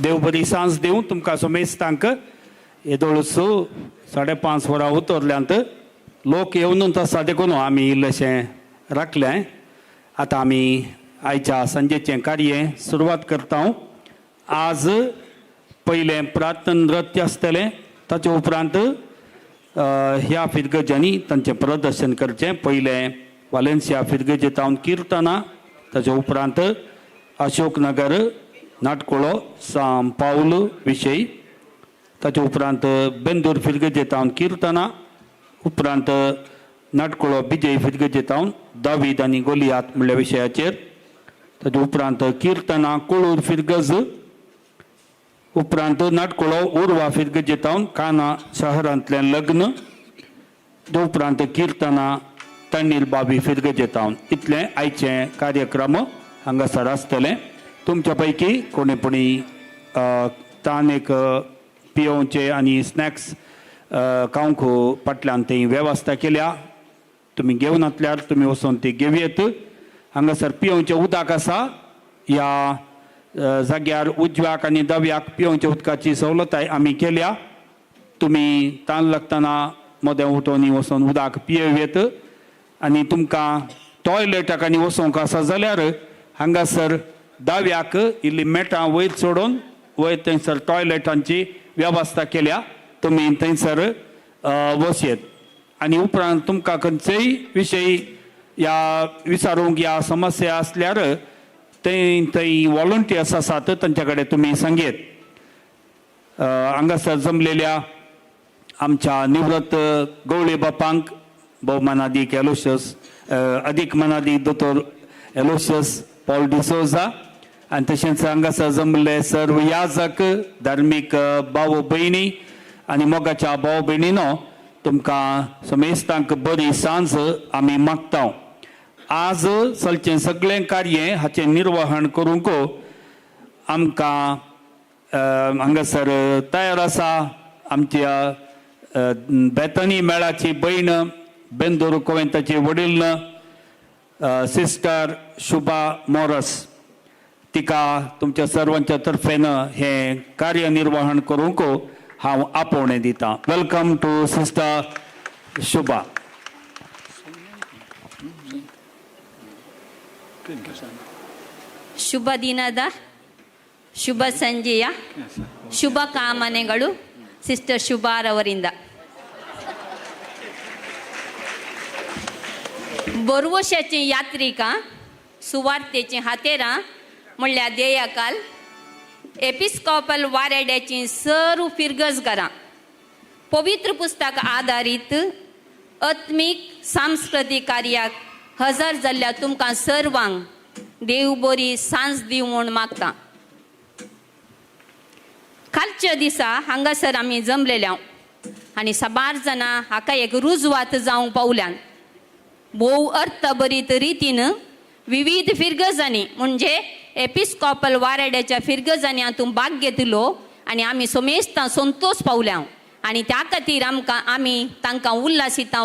देव बरी सांज दिवं तुमकां समेस्तांक. येदोळूच 5:30 वरां उतरल्यांत, लोक येवन आसा देखून आमी इल्लेशें राखलें. आतां आमी आयच्या सांजेचें कार्य सुरवात करता. आज पयलें प्रार्थना नृत्य आसतलें, ताचे उपरांत ह्या फिरगजांनी तांचें प्रदर्शन करचें. पयलें वालेन्सिया फिरगजेतावन किर्तनां, ताचे उपरांत अशोकनगर नाटकुळो सां पावल विशय, ताचे उपरांत बेंदूर फिरगजेतावन किर्तनां, उपरांत नाटकुळो बिजय फिरगजेतावन दावीद आनी गोलियात म्हणल्या विशयाचेर, ताचे उपरांत किर्तनां कुळूर फिरगज, उपरांत नाटकुळो उर्वा फिरगजेतावन काना शहरांतलें लग्न, उपरांत किर्तनां तण्णीर बाबी फिरगजेतावन. इतलें आयचें कार्यक्रम हांगासर आसतलें. तुमच्या पैकी कोणी कोणी तान एक पियोवचे आनी स्नॅक्स खावंक फाटल्यान ती वेवस्था केल्या, तुमी घेवन नासल्यार तुमी वचून ती घेवयेत. हांगासर पियोवचें उदक आसा, ह्या जाग्यार उजव्याक आनी दाव्याक पियोवच्या उदकाची सवलताय आमी केल्या. तुमी तान लागतना मदें उठोवन वचून उदक पियेवयेत. आनी तुमकां टॉयलेटाक आनी वचोंक आसा जाल्यार हांगासर दाव्याक इल्ली मेटां वयर चडोवन वयर थंयसर टॉयलेटांची वेवस्था केल्या, तुमी थंयसर वचयेत. आनी उपरांत तुमकां खंयचेय विशय या विचारूंक या समस्या आसल्यार थंय थंय वॉलंटियर्स आसात तांच्या कडेन तुमी सांगयेत. हांगासर जमलेल्या आमच्या निवृत्त गवळी बापांक भोवमानादीक एलोशियस अदीक मानादीक दोतोर एलोशियस पॉल डिसोजा आनी तशेंच हांगासर जमले सर्व याजक, धार्मीक भाव भयणी आनी मोगाच्या भाव भयणीनो, तुमकां समेस्तांक बरी सांज आमी मागता. आज चलचें सगळें कार्य हाचें निर्वहण करूंक आमकां हांगासर तयार आसा आमच्या बेतनी मेळाची भयण, बेंदूर कोवेंताची वडील सिस्टर शुभा मोरस, तिका तुमच्या सर्वांच्या तर्फेन हें कार्यनिर्वहण करूंक हांव आपोवणें दितां. Welcome to sister Shubha. ಶುಭ ದಿನದ ಶುಭ ಸಂಜೆಯ ಶುಭ ಕಾಮನೆಗಳು ಸಿಸ್ಟರ್ ಶುಭಾರವರಿಂದ. बोरवशाची यात्रिका सुवार्तेची हातेरां म्हणल्यार देयाकाल एपिस्कॉपल वारेड्याची सर्व फिरगजगारां पवित्र पुस्तक आदारीत आत्मीक सांस्कृतीक कार्याक हजर जाल्ल्या तुमकां सर्वांक देव बरी सांज दिवं म्हूण मागता. कालच्या दिसा हांगासर आमी जमलेल्या आनी साबार जाणां हाका एक रुजवात जावंक पावल्यान भोव अर्थभरीत रितीन विविध फिरगजांनी म्हणजे एपिस्कॉपल वारेड्याच्या फिरगजांनी हातूंत भाग घेतलो आनी आमी समेस्तां संतोश पावल्या आनी त्या खातीर आमकां आमी तांकां उल्हासिता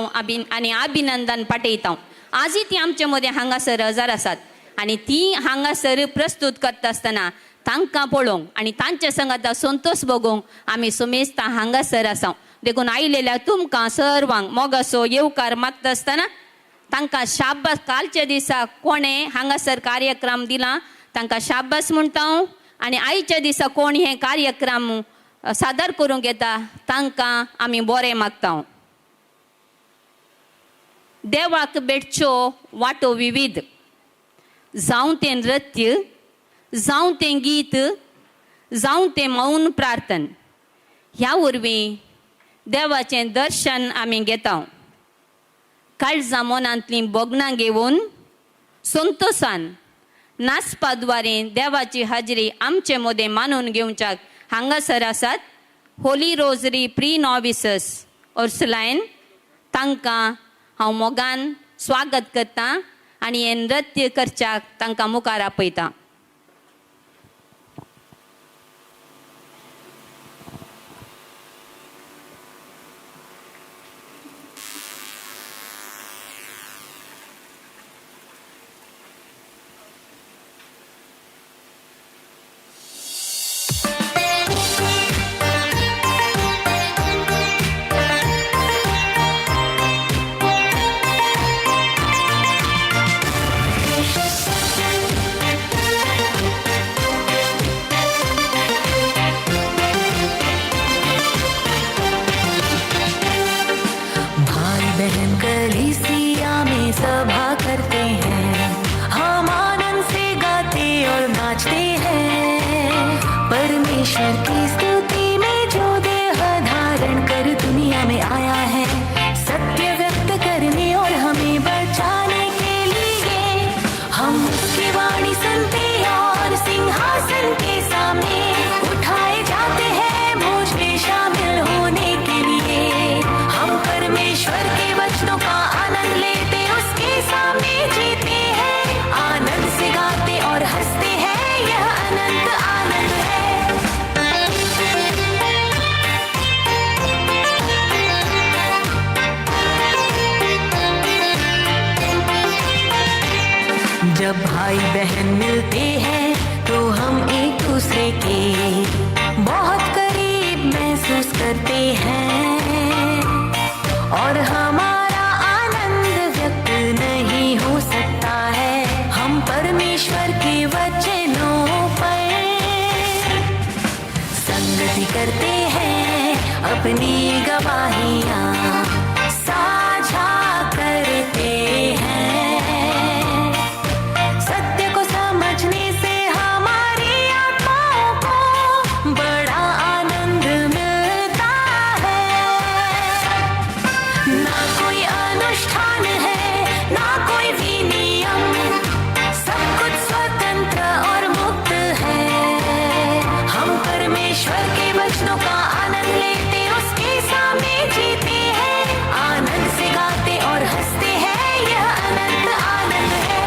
आनी अभिनंदन पाठयता. आजय ती आमचे मदें हांगासर हजर आसात आनी ती हांगासर प्रस्तूत करता आसतना तांकां पळोवंक आनी तांच्या संगाता संतोश बगोवंक आमी समेस्तां हांगासर आसा. देखून आयलेल्या तुमकां सर्वांक मोगासो येवकार मागता आसतना तांकां शाब्बास. कालच्या दिसा कोणें हांगासर कार्यक्रम दिला तांकां शाब्बास म्हणटा हांव आनी आयच्या दिसा कोण हे कार्यक्रम सादर करूंक येता तांकां आमी बरें मागता. देवाक भेटच्यो वाटो विविध, जावं तें नृत्य, जावं तें गीत, जावं तें मौन प्रार्थन, ह्या वरवीं देवाचें दर्शन आमी घेता. काळजा मनांतलीं भोगणां घेवन संतोशान नाचपा द्वारे देवाची हाजरी आमचे मदें मानून घेवच्याक हांगासर आसात होली रोजरी प्री नॉविसस अर्सलायन, तांकां हांव मोगान स्वागत करतां आनी हें नृत्य करच्याक तांकां मुखार आपयतां. जब भाई बहन मिलते हैं तो हम एक दूसरे के बहुत करीब महसूस करते हैं और हमारा आनंद व्यक्त नहीं हो सकता है। हम परमेश्वर के वचनों पर संगति करते हैं, अपनी गवाहियाँ साझा करते हैं। सत्य को समझने से हमारी आत्माओं को बड़ा आनंद मिलता है। ना कोई अनुष्ठान है, ना कोई विनियम, सब कुछ स्वतंत्र और मुक्त है। हम परमेश्वर के वचनों का आनंद लेते, उसके सामने जीते हैं, आनंद से गाते और हंसते हैं। यह अनंत आनंद है।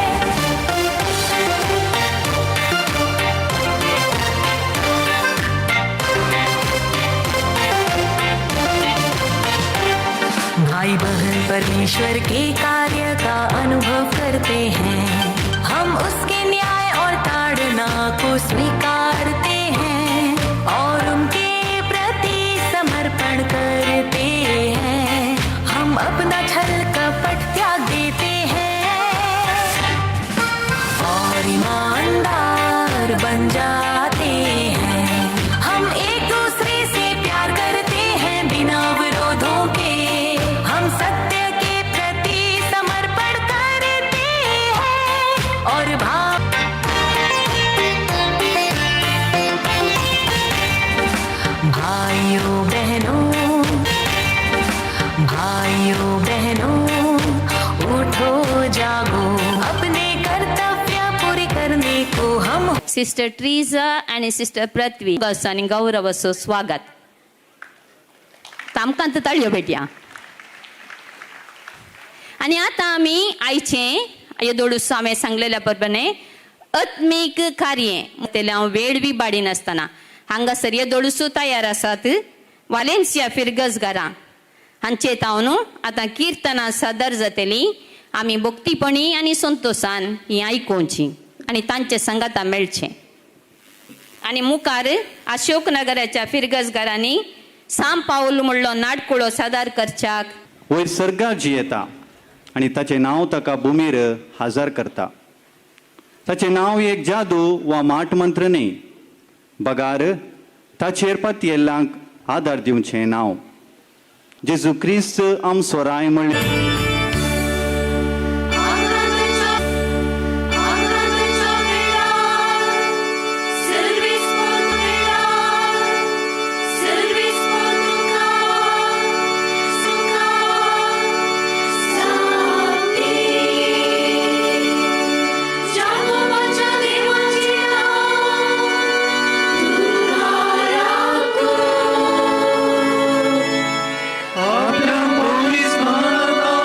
भाई बहन परमेश्वर के कार्य का अनुभव करते हैं। हम उसके न्याय और ताड़ना को स्वीकारते हैं और उनके प्रति समर्पण करते हैं। हम अपना छल कपट त्याग देते हैं और ईमानदार बन जाते हैं। हम एक दूसरे से प्यार करते हैं बिना विरोधों के। हम सत्य के प्रति समर्पण करते हैं और भाइयों बहनों, भाइयों बहनों, उठो जागो, अपने कर्तव्य पूरे करने को हम सिस्टर ट्रीजा आनी सिस्टर पृथ्वी आनी गौरवाचो स्वागत. आमकां आतां ताळयो भेटया. आनी आतां आमी आयचें येदोळूस हांवें सांगलेल्या प्रमाणे आत्मीक कार्य तेलें हांव वेळ बी बाडिनासतना हांगासर येदोळूसू तयार आसात वालेन्सिया फिरगजगारां हांचे तावन आतां किर्तनां सादर जातलीं. आमी भक्तीपणी आनी संतोशान ही आयकुची आनी तांचे सांगाता मेळचें. आनी मुखार अशोक नगराच्या फिरगजगारांनी साम पावल म्हणलो नाटकुळो सादर करच्याक. वयर सर्गात जियेता आनी ताचें नांव ताका भुमीर हाजार करता. ताचें नांव एक जादू वा माट मंत्र न्ही, बगार ताचेर पातयेल्ल्यांक आदार दिवचें नांव जेजू क्रिस्त आमचो राय म्हणलें. आपल्या पवित्र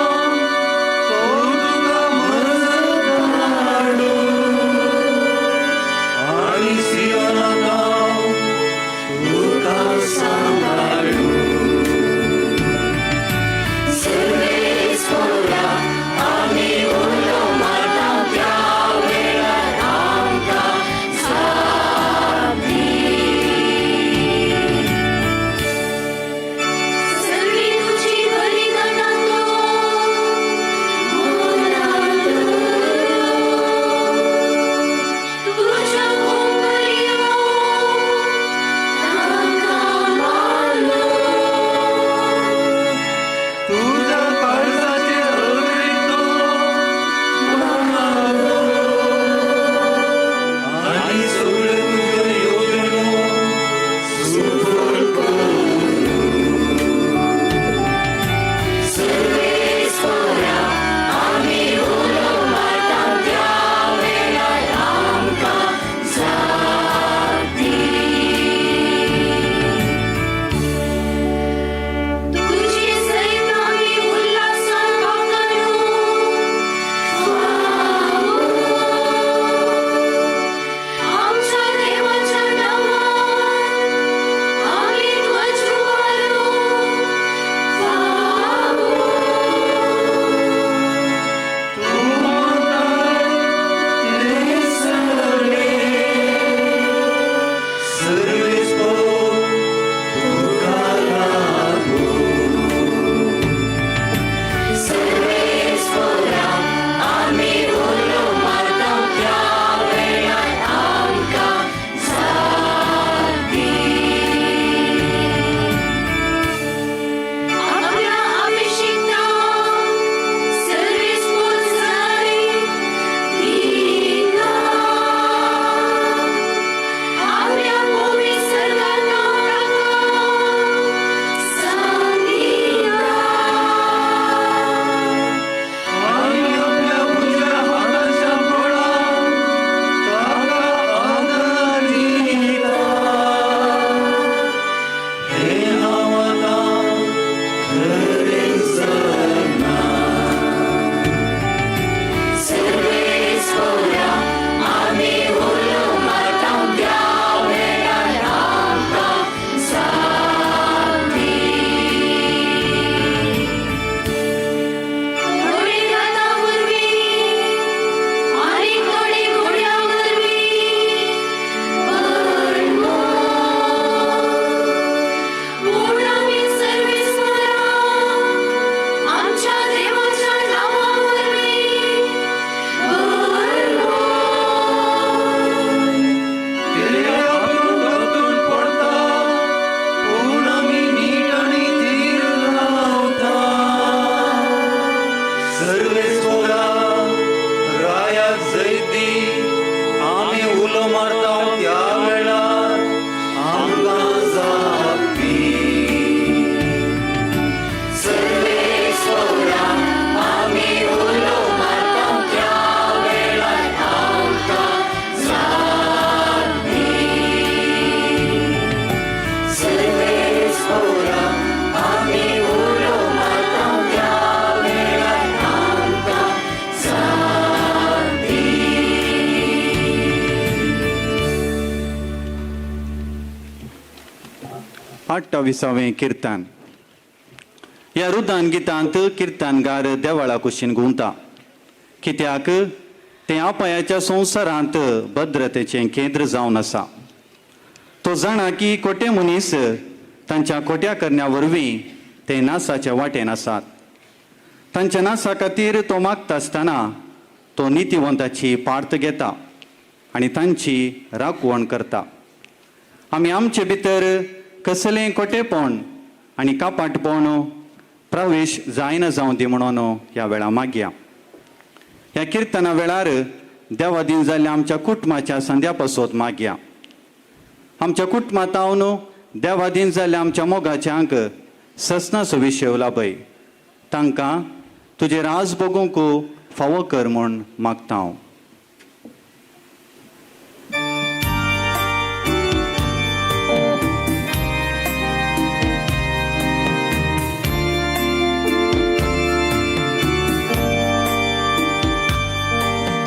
अठ्ठाविसावें किर्तन. ह्या रुदान गितांत किर्तनगार देवळा कुशीन घुंवता, कित्याक तें आपायाच्या संवसारांत भद्रतेचें केंद्र जावन आसा. तो जाणा की खोटे मनीस तांच्या खोट्या करण्या वरवीं ते नासाच्या वाटेन आसात. तांच्या नासा खातीर तो मागता आसतना तो नितीवंताची पार्त घेता आनी तांची राखवण करता. आमी आमचे भितर कसलें खोटेपण आनी कापाटपण प्रवेश जायना जावं दी म्हणून ह्या वेळा मागया. ह्या किर्तना वेळार देवादीन जाल्ल्या आमच्या कुटुंबाच्या संद्या पासत मागया. आमच्या कुटुंबांत हांव देवादीन जाल्ल्या आमच्या मोगाच्यांक ससनाचो विशय लाभय, तांकां तुजें राज भोगूंक फावो कर म्हूण मागता हांव.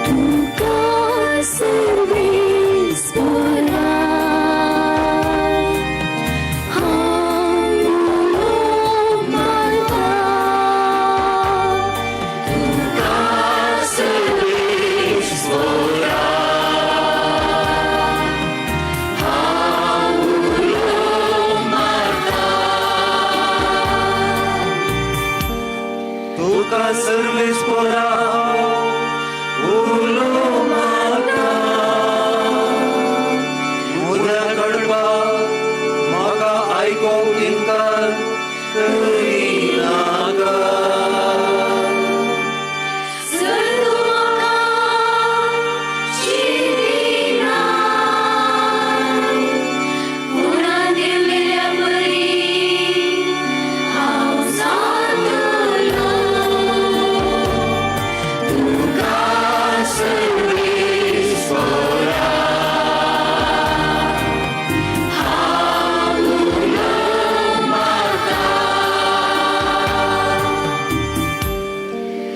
तुका सर्वेस्पोरा हांव उलो मारता, तुका सर्वेस्पोरा हांव उलो मारता. तुका सर्वेस्पोरा उलो मारता, मुद्रा कडपाक म्हाका आयकोंक इनकार करिनाका. जर तूं म्हाका चिंतिनाय, उणान दिल्लेल्या परी हांव जातलो. तुका सर्वेस्पोरा हांव उलो मारता.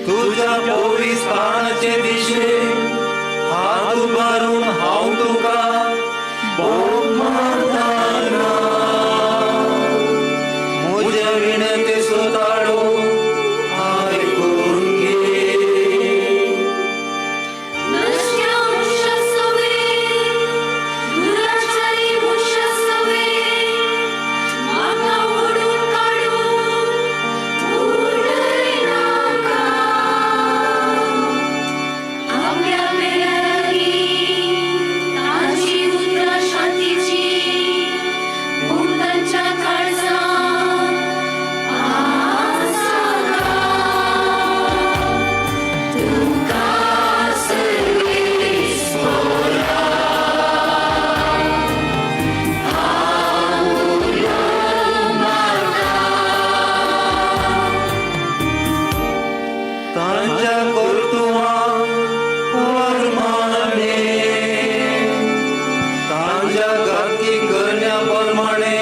तुज्या पवित्रस्थानाचे दिशेन हात उबारून हांव तुका बोब मारताना, म्हज्या विनंतेचो ताळो आयकून घे. नश्या मनशासवें, दुराचारी मनशासवें, म्हाका ओडून काडून उडयनाका. आपल्या पेरांनी तांची उतरां शांतीची, पूण तांच्या काळजांत आसाका. तुका सर्वेस्पोरा हांव उलो मारता. तांच्या कर्तुवां प्रमाणे, तांच्या घातकी करण्या प्रमाणे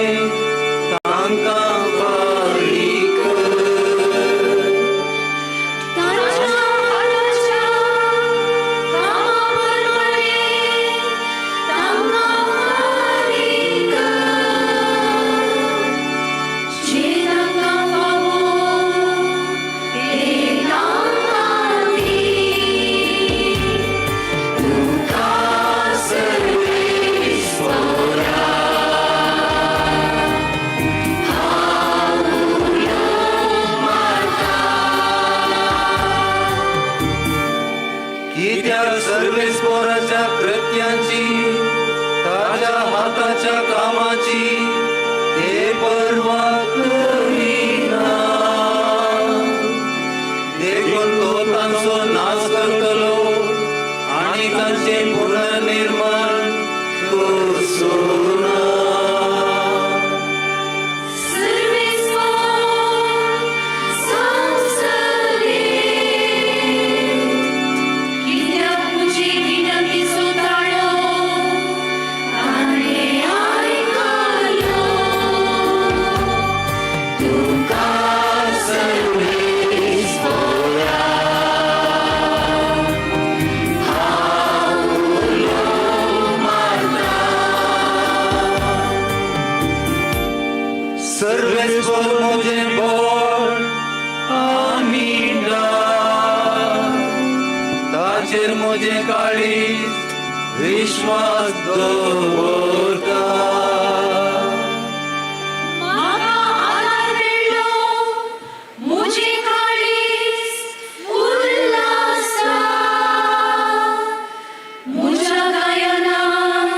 तांकां फारीक कर. तांच्या हाताच्या कामा प्रमाणे तांकां फारीक कर. जें तांकां फावो तें तांकां दी. तुका सर्वेस्पोरा हांव उलो मारता. कित्याक सर्वेस्पोराच्या कृत्यांची, ताच्या हाताच्या कामाची ते पर्वा करिना. देखून तो तांचो नाश करतलो आनी तांचें पुनर्निर्माण करचो ना. सर्वेस्पोर संसदेत, कित्याक म्हजी विनंतीचो ताळो ताणें आयकलो. तुका सर्वेस्पोरा हांव ताचेर म्हजें काळीज विश्वास दवरता. म्हाका आदार मेळ्ळो, म्हजें काळीज उल्हासा. म्हज्या गायनान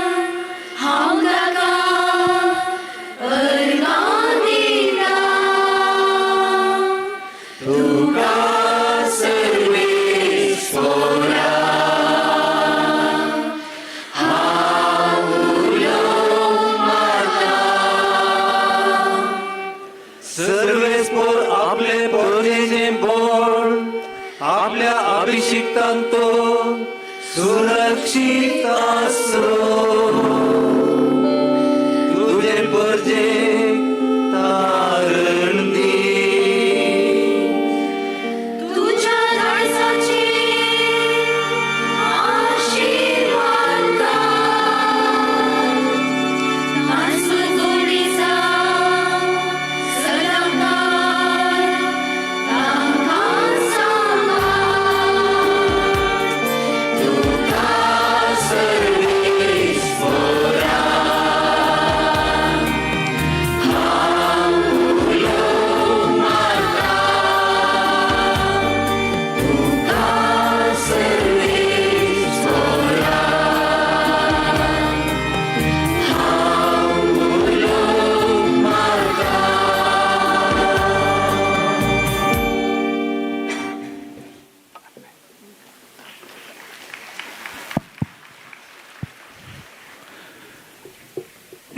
हांव ताका अर्गां दिता. सर्वेस्पोर आपले पोरजेचें बळ आपल्या अभिषिक्तान तो सुरक्षीत आसो. तुजे परजेक तारण दी. तुज्या धाडसाचे आशिर्वाद कर, तांचो जोडीचा सदांकाळ तांकां सांबाळ.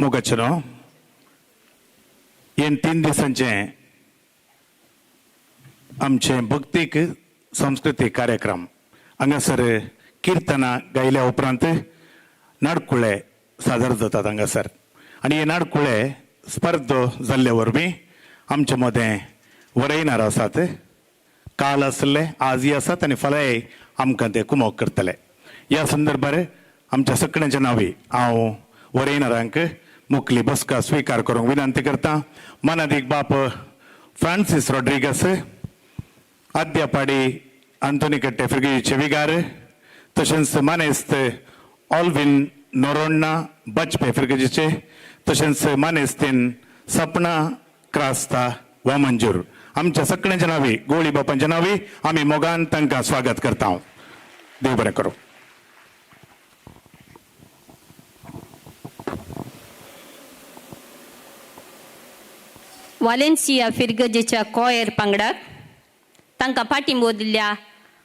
मोगाचे न्हू हें 3 दिसांचें आमचें भक्तीक सांस्कृतीक कार्यक्रम हांगासर किर्तनां गायल्या उपरांत नाडकुळे सादर जातात हांगासर आनी हे नाडकुळे स्पर्धो जाल्ले वरवीं आमचे मदें वरयणार आसात. काल आसले, आजय आसात आनी फाल्यांय आमकां ते कुमोक करतले. ह्या संदर्भार आमच्या सगळ्यांच्या नांवी हांव वरयणारांक मुखली बसका स्विकार करूंक विनंती करता. मानादीक बाप फ्रांसीस रॉड्रिगस, आद्यापाडी आंतोनी कट्टे फिर्गीचे विगार, तशेंच मानेस्त ऑल्विन नोरोण्णा बचपे फिर्गजीचे, तशेंच मानेस्तीन सपना क्रास्ता वामंजूर, आमच्या सगळ्यांच्या नांवी, गोळी बापांच्या नांवी आमी मोगान तांकां स्वागत करता. देव बरें करूं. वालेन्सिया फिर्गजेच्या कॉयर पंगडाक तांकां पाठिंबो दिल्ल्या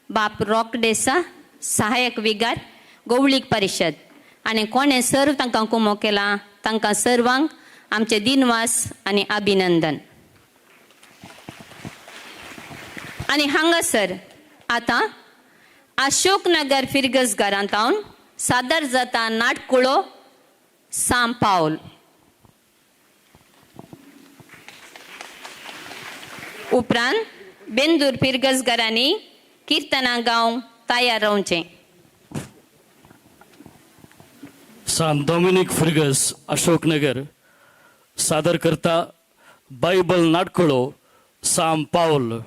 बाप रॉक डेसा, सहायक विगार, गोवळीक परिशद आनी कोणें सर्व तांकां कुमो केला तांकां सर्वांक आमचे दिनवास आनी अभिनंदन. आनी हांगासर आतां अशोकनगर फिर्गज घरांत सादर जाता नाटकुळो साम पावल. उपरांत बेंदूर फिरगजगरांनी किर्तनां गावंक तयार रावचें. सान डॉमिनिक फिर्गस अशोकनगर सादर करता बायबल नाटकुळो साम पावल.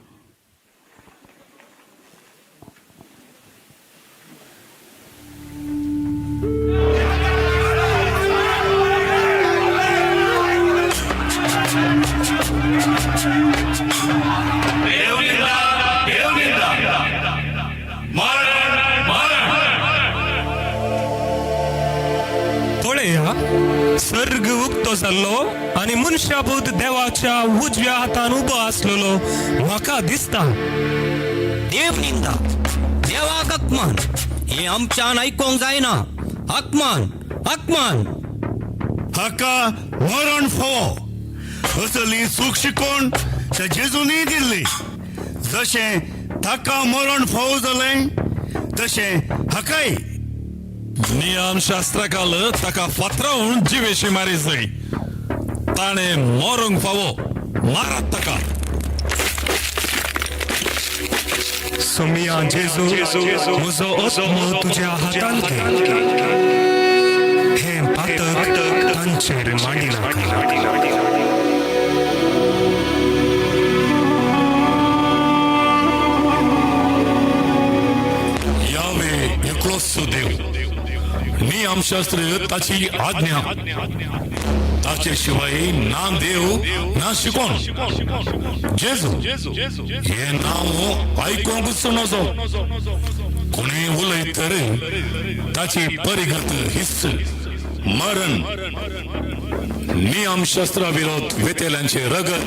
पळया, सर्ग उक्तो जाल्लो आनी मनशाबूत देवाच्या उजव्या हातान उबो आसलेलो म्हाका दिसता. देव निंदा, देवाक अपमान, हें आमच्यान आयकोंक जायना. अपमान, अपमान. हाका मरण फावो असली चूक शिकोवन त्या जेजूनी दिल्ली. जशें ताका मरण फावो जालें तशें हाकाय. नियमशास्त्राकाल ताका फातरावन जिवेशी मारी जाय. ताणें मरूंक फावो, मारात ताका. सोमिया जेजू, म्हजो आत्मो तुज्या हातांत घे. हें पातक तांचेर मांडिनाका. यावे एकलोच देव. नियमशास्त्र ताची आज्ञा. ताचे शिवाय ना देव ना शिकोण. जेजू हे नांव आयकूंकच नजो. कोणूय उलयत तर ताची परिगत हिस्स मरण. नियमशास्त्रा विरोध वेतेल्यांचे रगत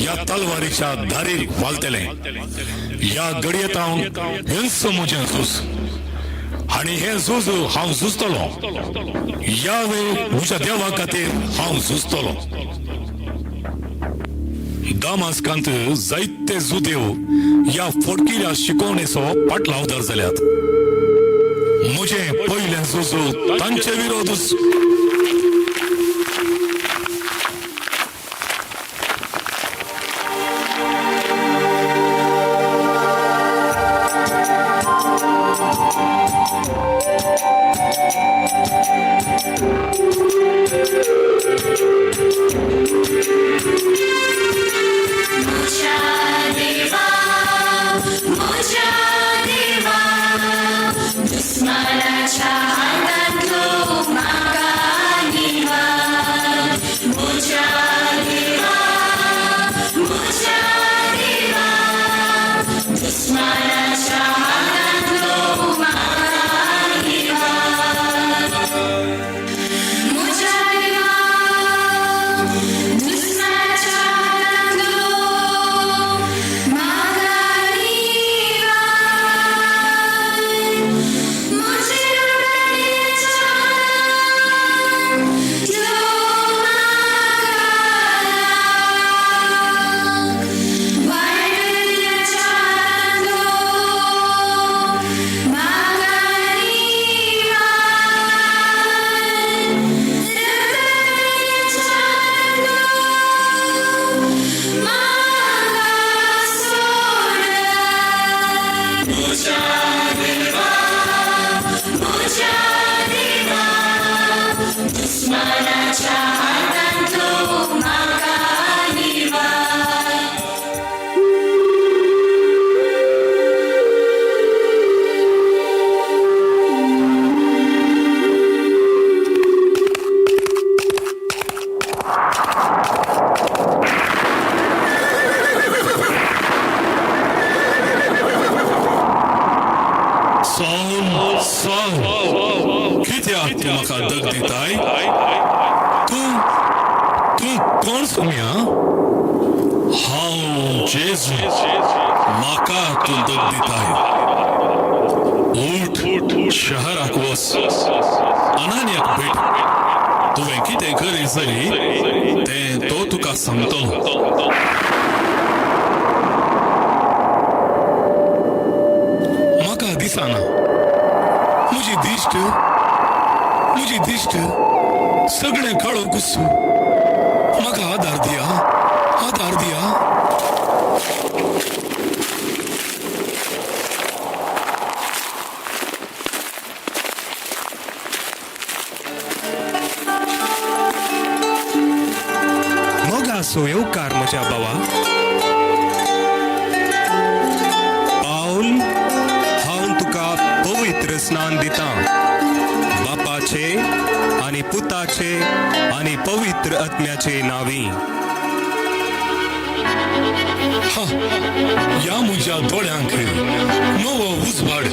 ह्या तलवारीच्या धारीर वालतलें. ह्या घडयेत हांव हेंच म्हजें झूज आनी हें झूज हांव झुजतलो. ह्या वेळ म्हज्या देवा खातीर हांव झुजतलो. दामास्कांत जायते जुदेव ह्या फोटकिऱ्या शिकवणेचो पाटलावदार जाल्यात. म्हजें पयलें झूज तांचे विरोधूच. म्हज्या देवा, म्हज्या देवा, दुस्मानाच्या हातांतलो म्हाका निवार. म्हज्या देवा, म्हज्या देवा, दुस्मानाच्या हातांतलो म्हाका निवार. म्हज्या देवा, दुस्मानाच्या हातांतलो म्हाका निवार. म्हज्या रडण्याच्या हातांतलो म्हाका राख. वायटल्याच्या हातांतलो म्हाका निवार. रगताच्या हातांतलो म्हाका सोड. म्हज्या देवा, म्हज्या देवा, दुस्मानाच्या हातांतलो म्हाका निवार. सॉल, सॉल, कित्याक तूं म्हाका दग दिताय? तूं तूं कोण सोम्या? हांव जेजू. म्हाका तूं दग दिताय. उठ, शहराक वच, अनान्याक भेट. तुवें कितें करी जाय तें तो तुका सांगतलो. म्हाका दिसना. म्हजी दिश्ट, म्हजी दिश्ट, सगळें काळो कुसू. म्हाका आदार दिया, आदार दिया. मोगासो येवकार म्हज्या बाबा पावल. हांव तुका पवित्र स्नान दिता, बापाचे आनी पुताचे आनी पवित्र आत्म्याचे नावी. हा, ह्या म्हज्या दोळ्यांक नवो उजवाड.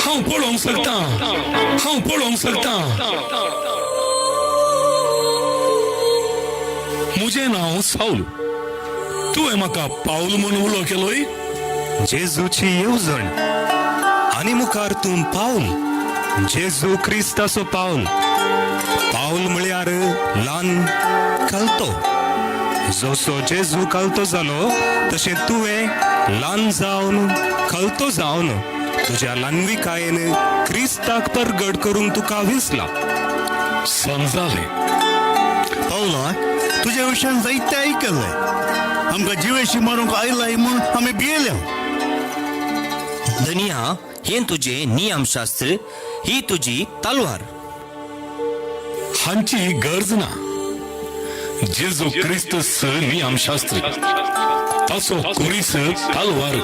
हांव पळोवंक शकता, हांव पळोवंक शकता. म्हजें नांव सावल. तुवें म्हाका पावल म्हूण उलो केलोय. जेजूची येवजण आनी मुखार तूं पावल, जेजू क्रिस्ताचो पावल. पावल म्हळ्यार ल्हान कलतो. जसो जेजू कलतो जालो तशें तुवें ल्हान जावन कलतो जावन तुज्या ल्हानविकायेन क्रिस्ताक परगट करूंक तुका विसला. समजालें. पावला, तुज्या विशयान जायते आयकल्लें. आमकां जिवेशी मारूंक आयलाय म्हूण आमी भियेल्या. धनिया, हें तुजें नियमशास्त्र, ही तुजी तलवार. हांची गरज ना. जेजू क्रिस्तस नियमशास्त्र, ताचो कुरीस तलवार.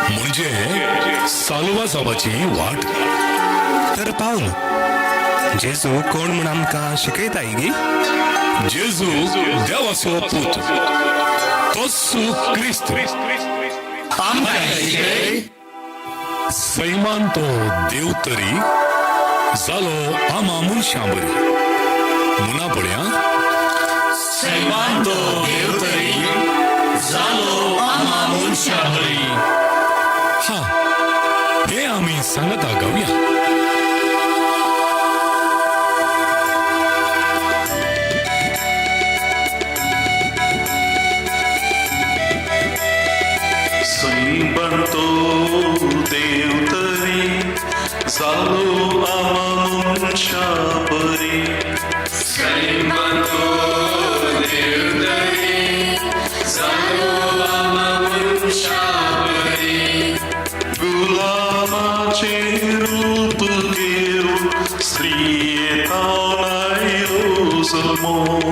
म्हणजे साल्वाजावाची वाट. तर पावल, जेजू कोण म्हूण आमकां शिकयताय गी? जेजू देवाचो पूत, तोच क्रिस्त. सैमान तो देव तरी जालो आमा मनशां बरी. मुना पळया. सैमान तो देव तरी जालो आमा मनशां बरी. हा, हे आमी सांगता गावया. सैमान तो देव तरी जालो आमा मनशां बरी. सैमान तो देव तरी जालो आमा मनशां बरी. गुलामाचें रूप घेवन स्त्रिये थावन आयलो जल्मोन.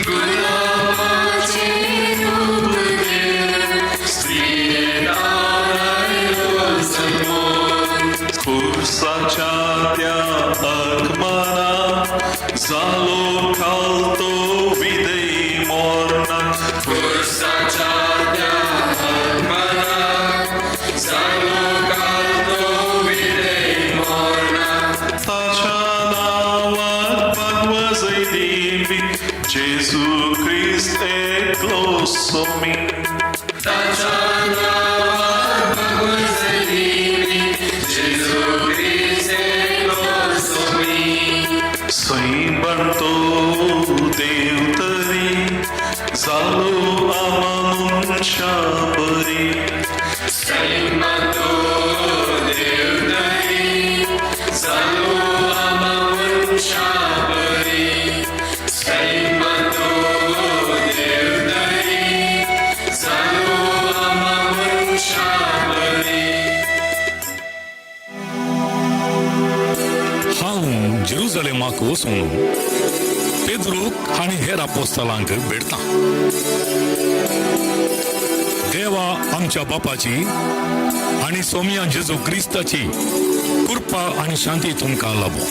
गुलामाचें रूप घेवन स्त्रिये थावन आयलो जल्मोन. खुर्साच्या त्या आगमना जालो खालतो विदय मोरना. खुर्साच्या त्या आगमना जालो खालतो विदय मोरना. ताच्या नांवाक भागवजय दिवी जेजू क्रिस्त एकलो सोमी. ताच्या नांवाक भागवजय दिवी जेजू क्रिस्त एकलो सोमी. सैमान तो देव तरी जालो आमा मनशां बरी. सैमान तो देव तरी जालो आमा मनशां बरी. सैमान तो देव तरी जालो आमा मनशां बरी. हांव जेरुजलेमाक वचून पेद्रूक आनी हेर आपोस्तलांक भेटता. देवा आमच्या बापाची आनी सोमया जेजू क्रिस्ताची कृपा आनी शांती तुमकां लाबो.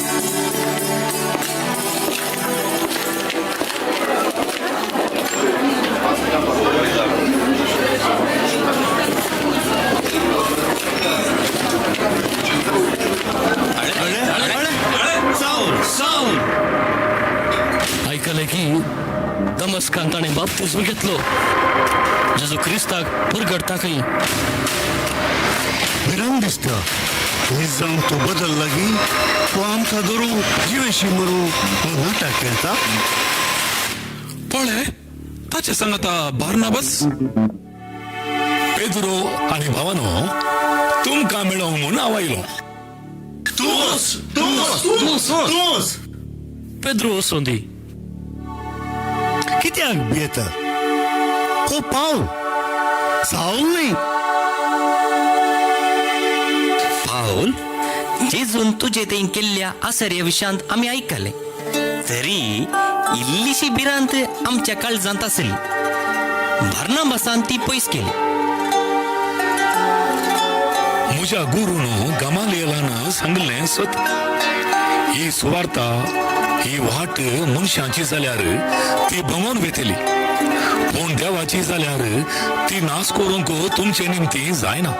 सावल. आयकलें की दमस्कान ताणें बाप्तिज्म घेतलो, जेजू क्रिस्ताक परगटता खंय. भिरांत दिसता निजाम तो बदल लागी. तो आमकां धरूं जिवेशी मरूं हो नाटक खेळटा. पळय, ताचे सांगता बार्नाबस. पेद्रो आनी भावानो, तुमकां मेळोंक म्हूण हांव आयलो. तूंच तूंच तूंच. पेद्रो वचूं दी. कित्याक भियेता? हो पावल, सावल न्ही. पावल, जेजून तुजे थंय केल्ल्या आसर्या विशांत आमी आयकलें, तरी इल्लीशी भिरांत आमच्या काळजांत आसली. बार्नाबासान ती पयस केली. म्हज्या गुरून गमालियलान सांगलें सत. ही सुवार्ता, ही वाट मनशांची जाल्यार ती भंगोन वेतली, पूण देवाची जाल्यार ती नाश करूंक तुमचे निमती जायना.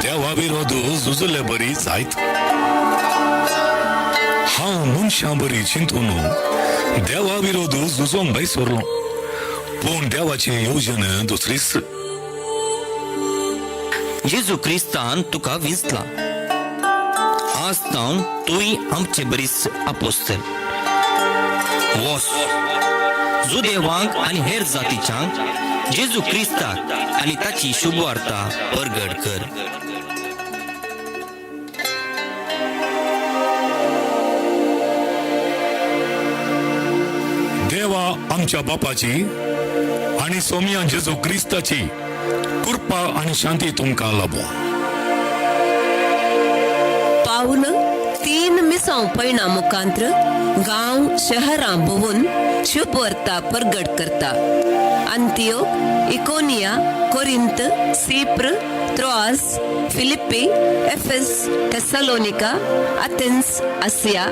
देवा विरोध झुजले बरी जायत. हांव मनशां बरी चिंतून देवा विरोध झुजोंक भायर सरलो, पूण देवाची येवजण दुसरीच. जेजू क्रिस्तान तुका विंचला. आज तावन तूंय आमचे बरीच आपोस्तल. वोस, जुदेवांक आनी हेर जातीच्यांक जेजू क्रिस्ताक आनी ताची शुभवार्ता परगट कर. देवा आमच्या बापाची आनी सोमया जेजू क्रिस्ताची कृपा आनी शांती तुमकां लाबो. पावल 3 मिसांव पयणा मुखांत्र गांव शहरां भोंवून शुभवार्ता परगट करता. अंतियोक, इकोनिया, कोरिंत, सिप्र, Troas, Philippi, Ephesus, Thessalonica, Athens, Asia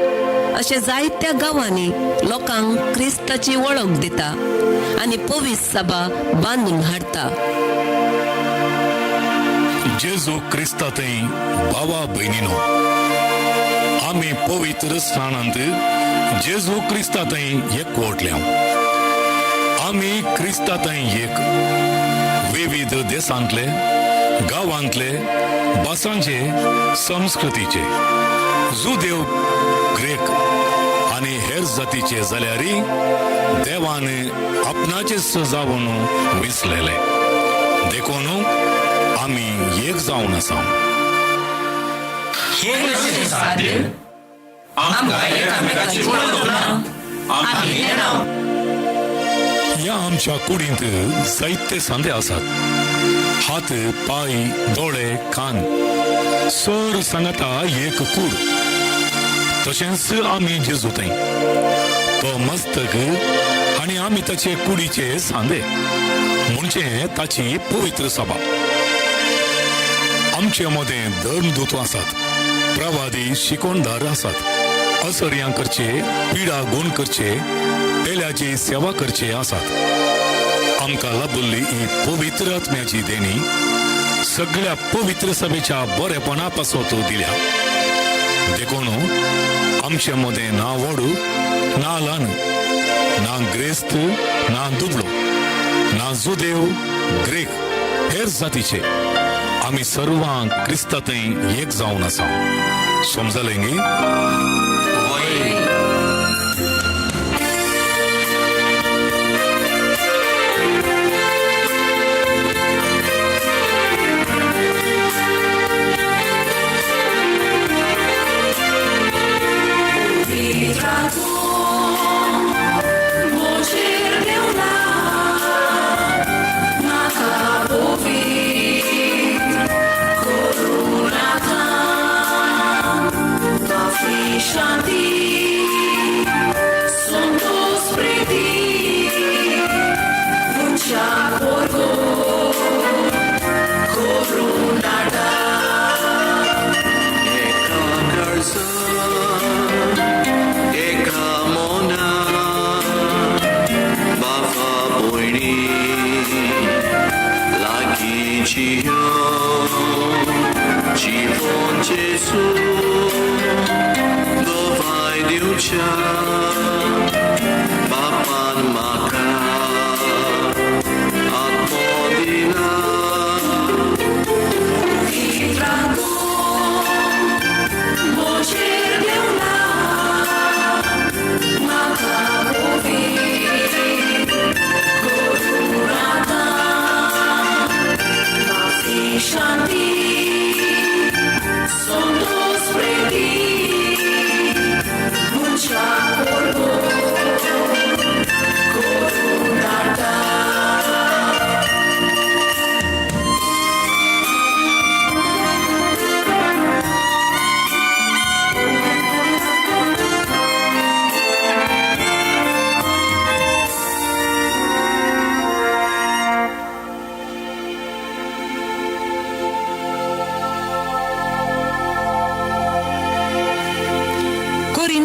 अशे जायत्या गांवांनी लोकांक क्रिस्ताची वळख दिता आनी पवीस सभा बांदून हाडटा. जेजू क्रिस्ता थंय भावा भयणीनो, आमी पवित्र स्थानांत जेजू क्रिस्ता थंय एकवटल्या. आमी क्रिस्ता थंय एक विविध देशांतले, गांवांतले, भासांचे, संस्कृतीचे, जुदेव, ग्रेक आनी हेर जातीचे जाल्यार देवान आपणाचे जावन विसलेले. देखून आमी एक जावन आसा. हें कशें साध्य? आमकां एकामेकाची वळख ना, आमी नेणाव. ह्या आमच्या कुडींत जायते सांदे आसात. हात, पांय, दोळे, कान सर सांगता एक कूड. तशेंच आमी जेजू थंय तो मस्तक आनी आमी ताचे कुडीचे सांदे, म्हणजे ताची पवित्र सभा. आमचे मदें धर्मदूत आसात, प्रवादी, शिकोणदार आसात, असर्यां करचे, पिडा गुण करचे, पेल्याची सेवा करचे आसात. आमकां लाभल्ली ही पवित्र आत्म्याची देणी सगळ्या पवित्र सभेच्या बरेपणा पासत दिल्या. देखून आमचे मदें ना व्हड ना ल्हान, ना ग्रेस्त ना दुबळो, ना जुदेव ग्रेक हेर जातीचे, आमी सर्वां क्रिस्ता थंय एक जावन आसा. समजलें गी?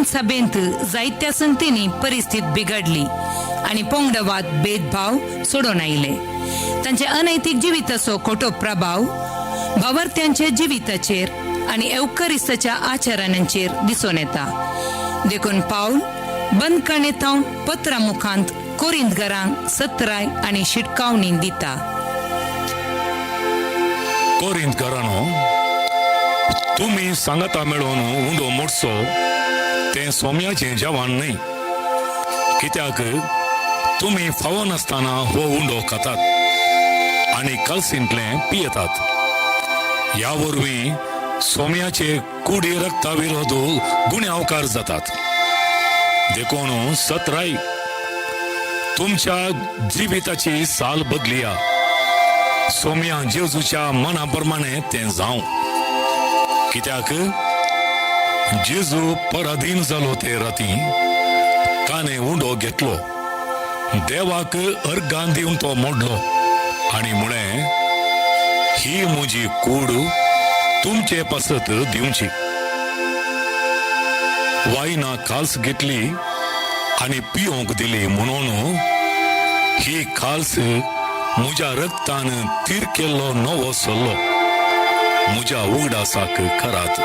सभेंत जायत्या संगतींनी परिस्थिती बिगडली आनी पंगडवाद भेदभाव सोडून आयले. तांचे अनैतीक जिविताचो खोटो प्रभाव भावार्थ्यांच्या जिविताचेर आनी एवकरिस्ताच्या आचरणांचेर दिसून येता. देखून पावल बंदखणींत पत्रा मुखांत कोरिंतघरांक सत्राय आनी शिटकावणी दिता. कोरिंतघरांनो, तुमी सांगाता मेळोवन उंडो मोडचो तें सोम्याचें जेवण न्हय, कित्याक तुमी फावो नासतना हो उंडो खातात आनी कलसींतलें पियेतात. ह्या वरवीं सोम्याचे कुडी रक्ता विरोध गुन्यांवकार जातात. देखून सत्राय तुमच्या जिविताची साल बदलिया. सोम्या जेजूच्या मना प्रमाणे तें जावं, कित्याक जेजू पराधीन जालो ते राती ताणें उंडो घेतलो, देवाक अर्गान दिवन तो मोडलो आनी म्हळें, ही म्हजी कूड तुमचे पासत दिवची. वायना खाल्स घेतली आनी पियोंक दिली म्हणून ही खाल्स म्हज्या रक्तान तीर केल्लो नवो सल्लो म्हज्या उगडासाक करात.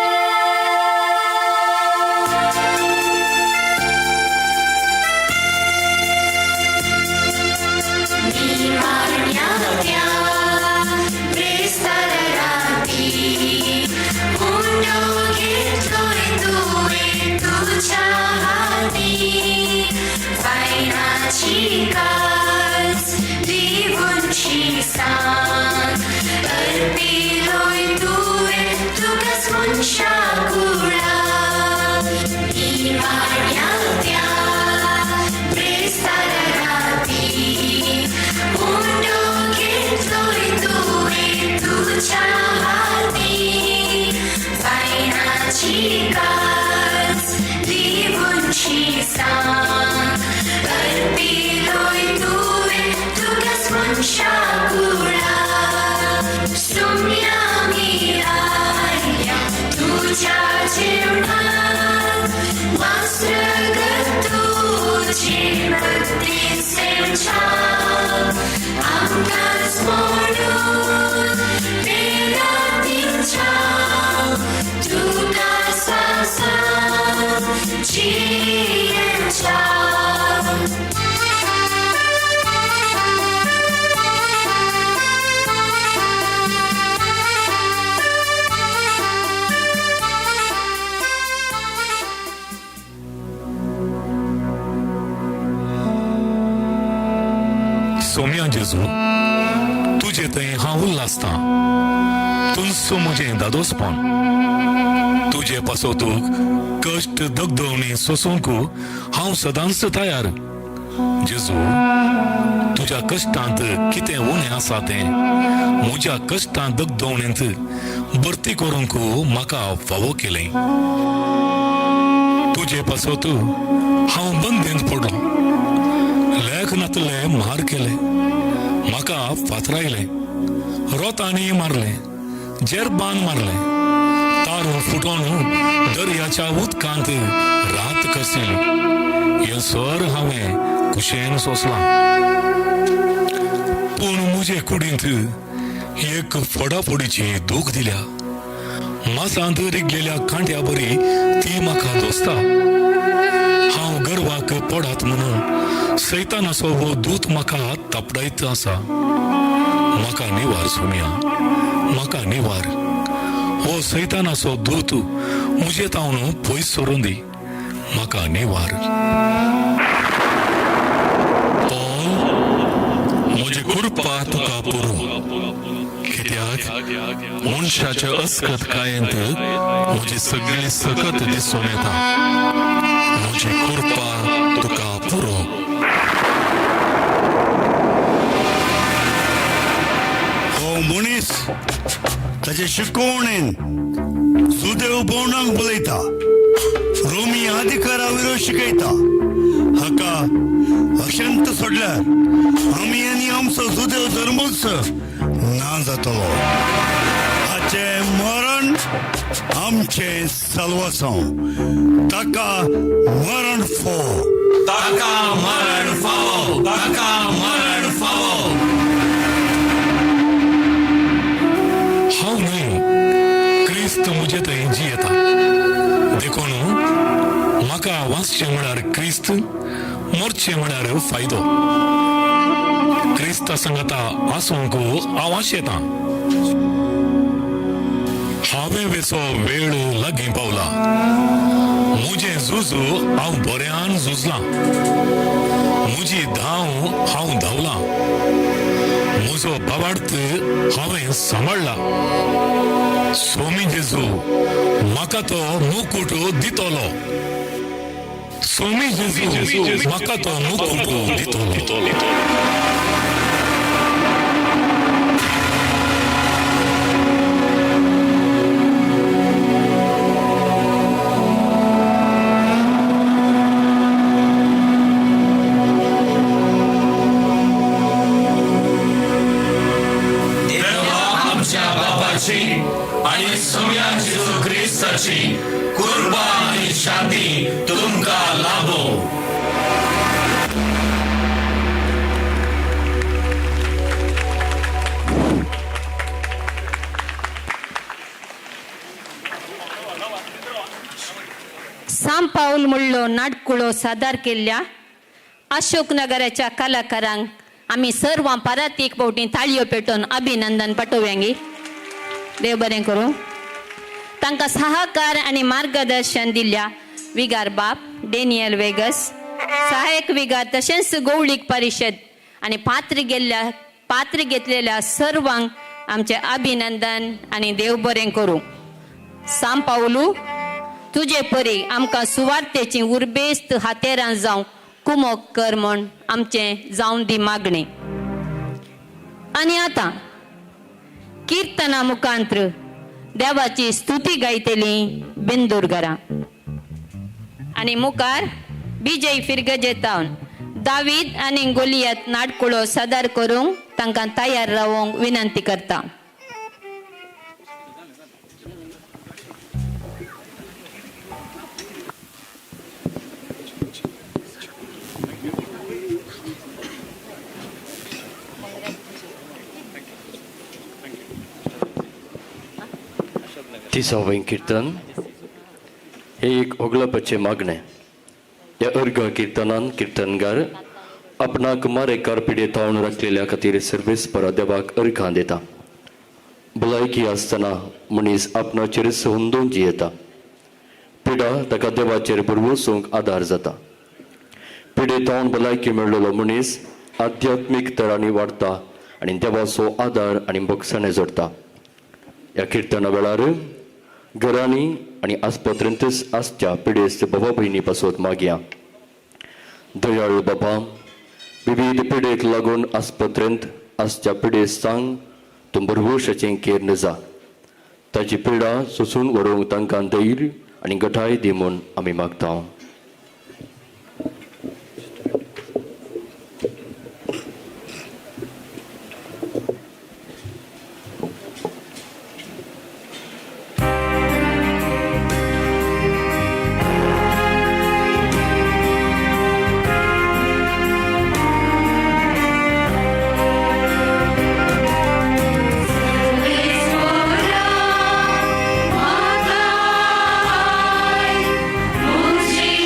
सोम्या जेजू, तुजे थंय हांव उल्लासतां, तुमचो म्हजें दादोसपण. तुजे पासत कश्ट दगदवणी सोसूंक हांव सदांच तयार. जेजू, तुज्या कश्टांत कितें उणें आसा तें म्हज्या कश्टां दगदवणेंत भरती करूंक म्हाका फावो केलें. तुजे पासत हांव बंदेंत पडलो, लेख नातले मार केले, म्हाका फातरायलें, रोतांनी मारलें, जेरबान मारलें, तारू फुटोन दर्याच्या उदकांत रात कसील. हें सर हांवें कुशेन सोंसलां. पूण म्हजे कुडींत एक फोडाफोडीची दूख दिल्या. मासांत रिगलेल्या कांट्या बरी ती म्हाका दोसता. हांव गर्वाक पडात म्हणून सैतानाचो हो दूत म्हाका तापडायत आसा. म्हाका निवार सोम्या, म्हाका निवार. हो सैतानाचो दूत म्हजे तावन पयस सरून दी, म्हाका निवार. पॉल, म्हजी कृपा तुका पुरो, कित्याक मनशाच्या अस्कत कायेंत म्हजी सगळी सकत दिसून येता. म्हजी कृपा तुका पुरो. हो मनीस ताचे शिकवणेन सुदेव भोवणाक बलयता, रोमी अधिकारा विरोध शिकयता. हाका अशांत सोडल्यार आमी आनी आमचो सुदेव धर्मूच ना जातलो. हाचें मरण आमचें साल्वासांव. ताका मरण फावो, ताका मरण फावो, ताका मरण फावो. हांव न्हय, क्रिस्त म्हजे थंय जियेता. देखून म्हाका वाचचें म्हळ्यार क्रिस्त, मरचें म्हळ्यार फायदो. क्रिस्ता सांगाता आसूंक हांव आशेतां. हांवें वेचो वेळ लागीं पावला. म्हजें झुजू हांव बऱ्यान झुजलां, म्हजी धांव हांव धांवलां, म्हजो भावार्थ हांवें सांबाळ्ळा. सोमी जेजू म्हाका तो मुकूट दितलो. सोमी जेजू म्हाका तो मुकूट दितलो. देवा आमच्या क्रिस्ताची कृपा आनी शांती तुमकां लाभो. साम पाऊल म्हणलो नाटकुळो सादर केल्ल्या अशोक नगराच्या कलाकारांक आमी सर्वां परत एक फावटी ताळयो पेटोवन अभिनंदन पाठोवयांगी. देव बरें करूं. तांकां सहकार आनी मार्गदर्शन दिल्ल्या विगार बाप डेनियल वेगस, सहायक विगार, तशेंच गौळीक परिशद आनी पात्र घेतलेल्या सर्वांक आमचें अभिनंदन आनी देव बरें करूं. साम पावलू तुजे परी आमकां सुवार्थेची उर्बेस्त हातेरां जावं कुमोक कर म्हूण आमचें जावन दी मागणें. आनी आतां किर्तना मुखांत्र देवाची स्तुती गायतली बिंदुरगरां आनी मुखार विजय फिरगजेतावन दावीद आनी गोलियत नाटकुळो सादर करूंक तांकां तयार रावोंक विनंती करता. तिसावें किर्तन हे एक ओगळपाचें मागणें. ह्या अर्घ किर्तनान किर्तनगार आपणाक मारेकार पिडे तावन राखलेल्या खातीर सर्वेस परा देवाक अर्घां दिता. भलायकी आसतना मनीस आपणाचेरच हुंदोवन जियेता. पिडा ताका देवाचेर भरवसूंक आदार जाता. पिडे तावन भलायकी मेळ्ळलो मनीस आध्यात्मीक तरांनी वाडटा आनी देवाचो आदार आनी बक्षाणें जोडटा. ह्या किर्तना वेळार घरांनी आनी आस्पत्रेंतच आसच्या पिडेस्त बाबा भयणी पासत मागया. दयाळ बाबा, विविध पिडेक लागून आस्पत्रेंत आसच्या पिडेस्तांक तूं भरवशाचें केर्न जा. ताची पिडा सोसून व्हरूंक तांकां धैर्य आनी गठाय दी म्हूण आमी मागता. मुझे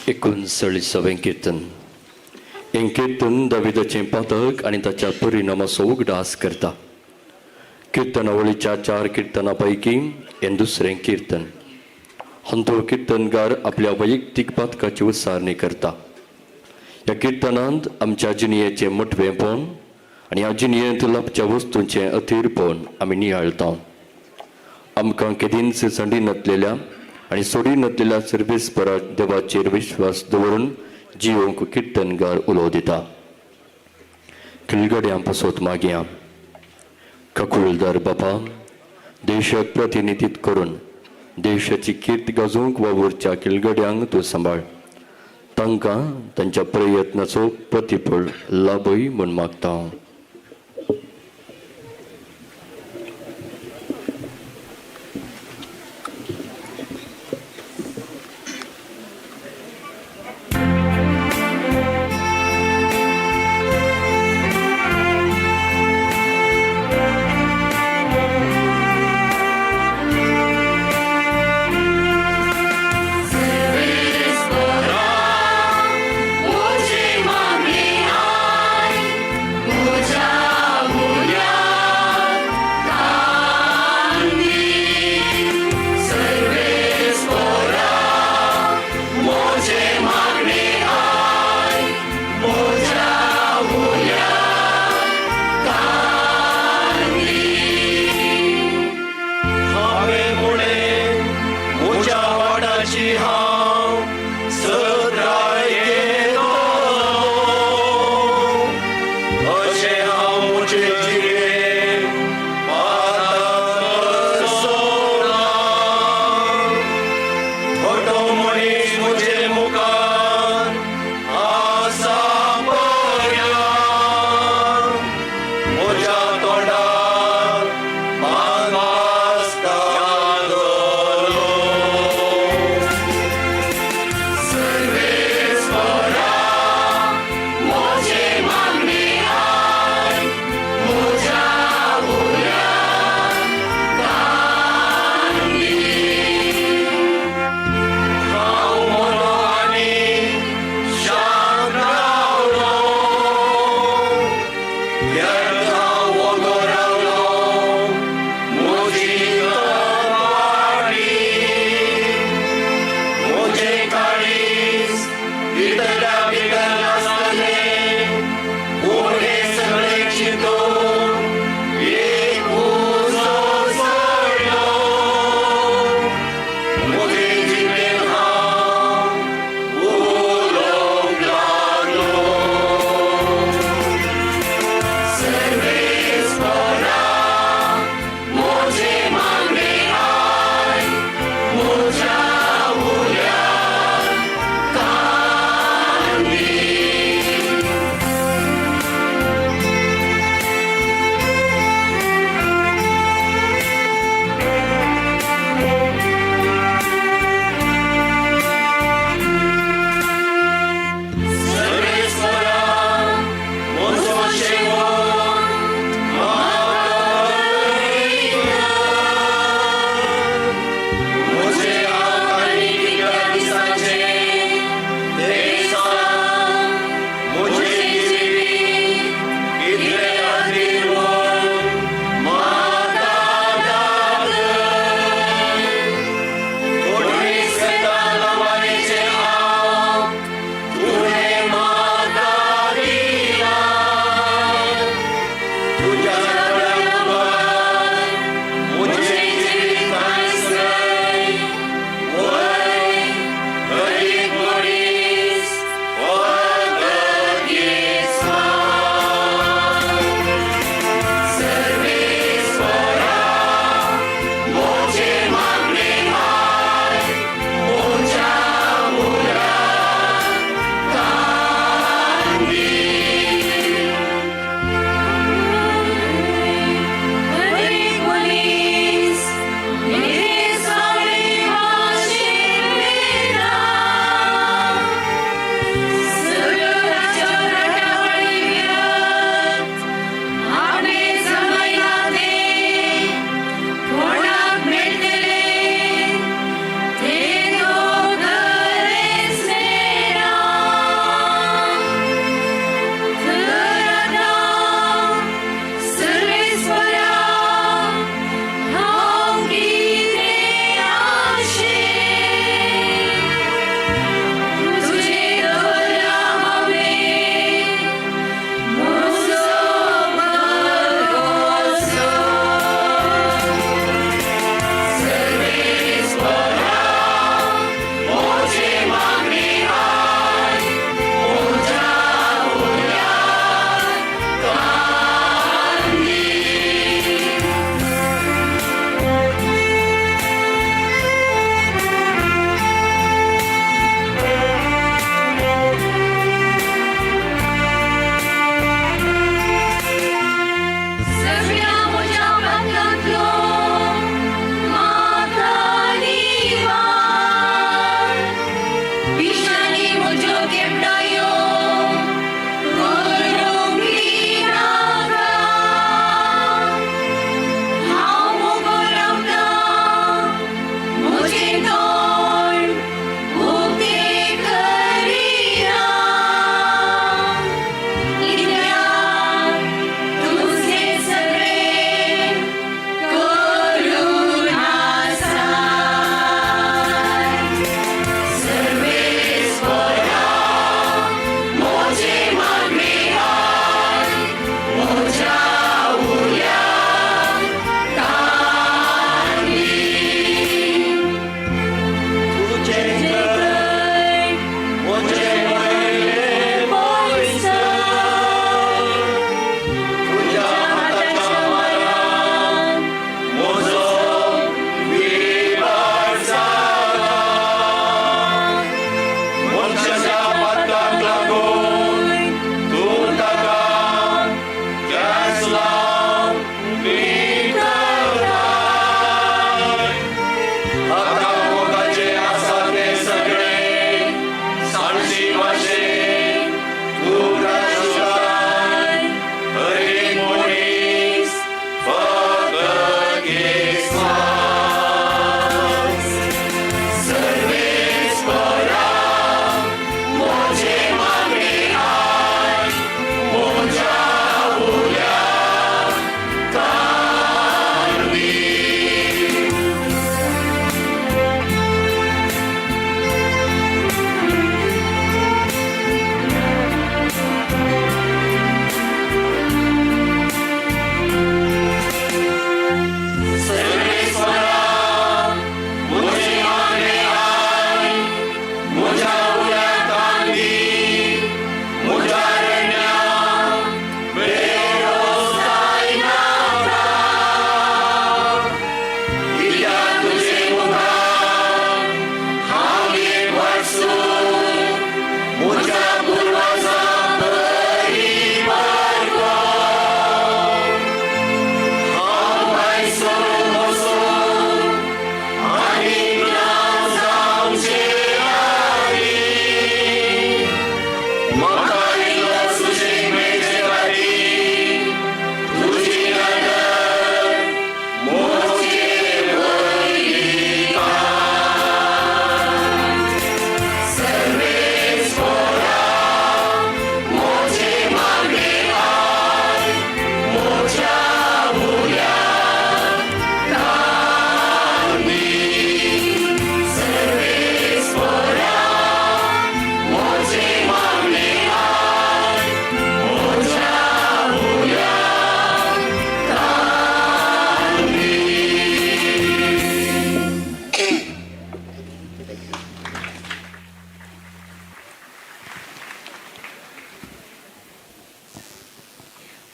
एकुणचाळीसावें किर्तन. हें किर्तन दाविदाचें पातक आनी ताच्या परिणामाचो उगडास करता. किर्तनावळीच्या चार किर्तना पैकी हें दुसरें किर्तन. हांतो किर्तनकार आपल्या वैयक्तीक पातकाची उच्चारणी करता. ह्या किर्तनांत आमच्या जिणयेचें मोटवेंपण आनी ह्या जिणयेंत लाबच्या वस्तूंचें अथिरपण आमी नियाळटा. आमकां केदींच संडी नातलेल्या आनी सोडी नातलेल्या सर्वेस्परा देवाचेर विश्वास दवरून जियोंक किर्तनगार उलो दिता. खिलगड्यां पसोत मागया. काकुळदार बापा, देशाक प्रतिनिधित्व करून देशाची कीर्त गाजोवंक वावुरच्या खिलगड्यांक तूं सांबाळ. तांकां तांच्या प्रयत्नाचो प्रतिफळ लाभय म्हूण मागता.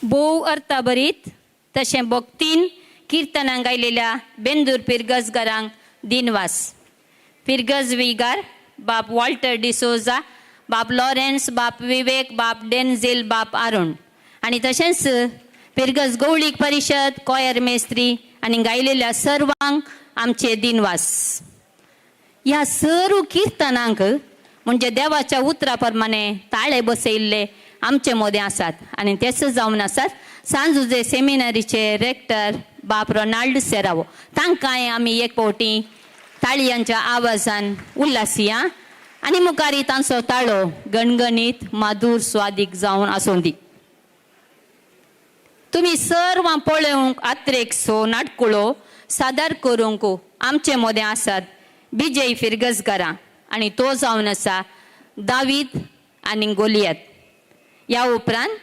भोव अर्थाभरीत तशें भक्तीन किर्तनां गायलेल्या बेंदूर पिरगजगारांक दिनवास. फिरगज विगार बाप वॉल्टर डिसोजा, बाप लॉरेन्स, बाप विवेक, बाप डेन्झिल, बाप अरुण आनी तशेंच पिरगज गवळीक परिशद कॉयर मेस्त्री आनी गायलेल्या सर्वांक आमचे दिनवास. ह्या सर्व किर्तनांक म्हणजे देवाच्या उतरा प्रमाणे ताळे बसयल्ले आमचे मोदें आसात आनी तेच जावन आसात सांजुजे सेमिनारीचे रेक्टर बाप रोनाल्ड सेरावो. तांकांय आमी एक फावटी ताळयांच्या आवाजान उल्लासिया आनी मुखारी तांचो ताळो गणगणीत माधूर स्वादीक जावन आसूं दी. तुमी सर्वां पळोवंक आत्रेक सो नाटकुळो सादर करूंक आमचे मोदें आसात विजय फिरगजगारां आनी तो जावन आसा दावीद आनी गोलियत. ह्या उपरांत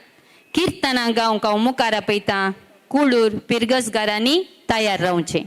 किर्तनां गावंक हांव मुखार आपयतां कुळूर पिरगजगारांनी तयार रावचें.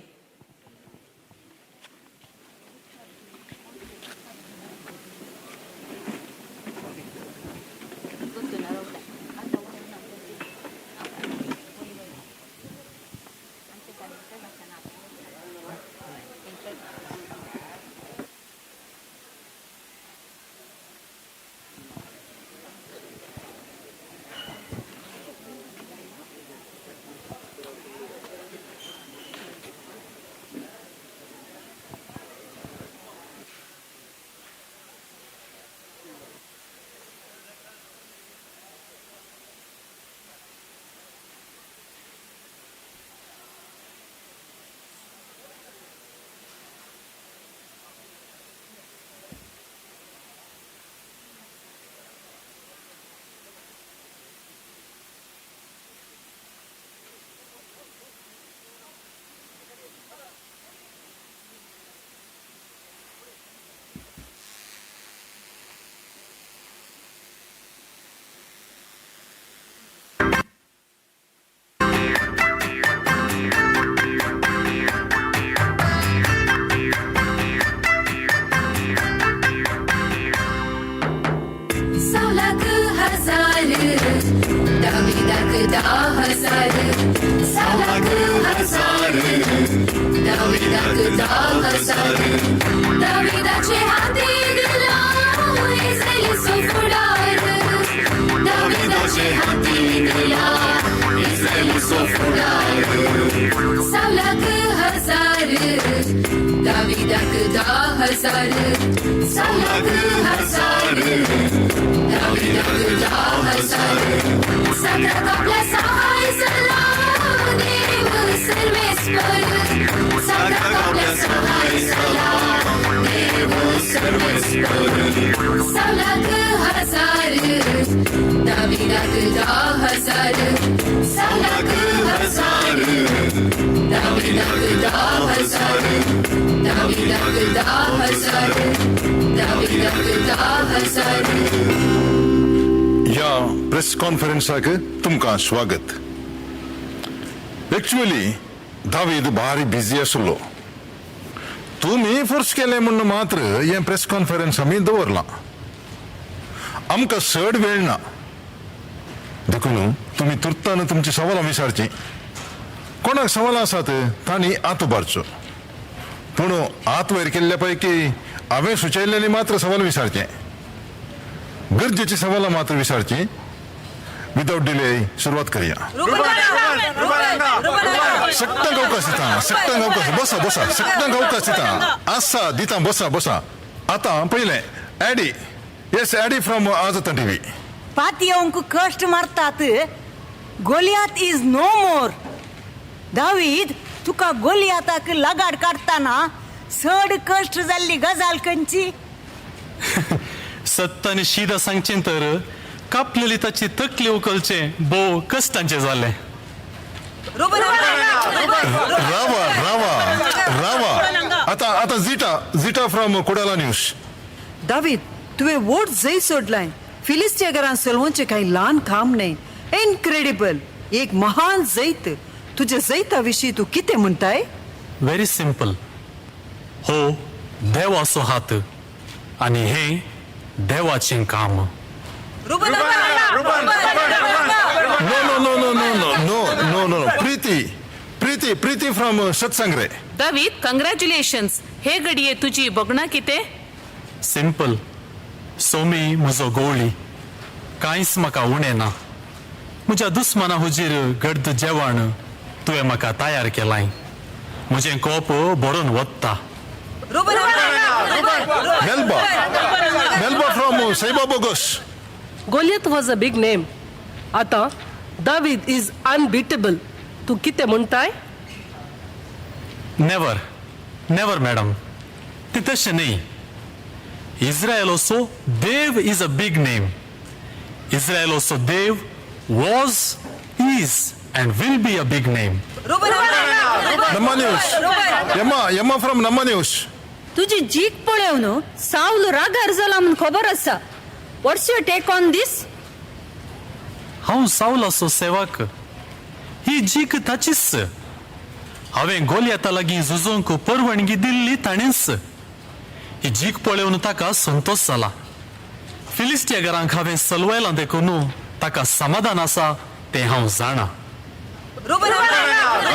ह्या प्रेस कॉन्फरन्साक तुमकां स्वागत. एक्चुअली दावीद भारी बिजी आसलो. तुमी फोर्स केलें म्हूण मात्र हें प्रेस कॉन्फरन्स आमी दवरलां. आमकां चड वेळ ना, देखून तुमी तुर्तान तुमची सवालां विचारचीं. कोणाक सवालां आसात तांणी हात उबारचो, पूण हात वयर केल्ल्या पैकी हांवें सुचयल्लेली मात्र सवाल विचारचें, गरजेची सवालां मात्र विचारचीं. विदाउट डिले सुरवात करया. सगळ्यांक अवकाश दिता, सगळ्यांक अवकाश. बसा बसा, सगळ्यांक अवकाश दिता, आसा दिता, बसा बसा. आतां पयलें Eddie, yes Eddie from Aaj TV. पातयेवंक कश्ट मारतात. Goliath is no more. David, तुका गोलियाताक लगाड काडटना चड कश्ट जाल्ली गजाल खंयची? सत्य आनी शीदा सांगचें तर कापलेली ताची तकली उखलचें भोव कश्टांचें जालें. रावा रावा रावा. आतां आतां Zita, Zita from Kudala news. David, तुवें वोट जय सोडलाय. फिलिस्टिया घरान चलोवचें कांय ल्हान काम न्हय. इनक्रेडिबल, एक महान जैत. तुज्या जैता विशीं तूं कितें म्हणटाय? Very simple. हो देवाचो हात आनी हें देवाचें काम. No no no no no no no no no no Preeti Preeti Preeti from Satsang रे. दावीद, कंग्रॅच्युलेशन्स. हे घडये तुजी भोगणां कितें? सिंपल. सोमी म्हजो गोवळी, कांयच म्हाका उणें ना. म्हज्या दुस्माना हुजीर गर्द जेवण तुवें म्हाका तयार केलाय. म्हजें कोप भरून वत्ता. Melba Melba from Saiba Bogos. Goliath was a big name. आतां दावीद is unbeatable. तूं कितें म्हणटाय? नेवर नेवर मॅडम, तें तशें न्ही. इस्रायलाचो देव is a big name. इस्रायलाचो Dev was, is and will be a big name. Namma news. Yamma Yamma from Namma news. तुजी जीक पळोवन सावल रागार जाला म्हूण खबर आसा. What's your take on this? हांव सावलाचो सेवक. ही जीक ताचीच. हांवें गोलयाता लागीं झुजोंक परवानगी दिल्ली ताणेंच. ही जीक पळोवन ताका संतोश जाला. फिलिस्टिया घरांक हांवें सलवायलां देखून ताका समाधान आसा तें हांव जाणा.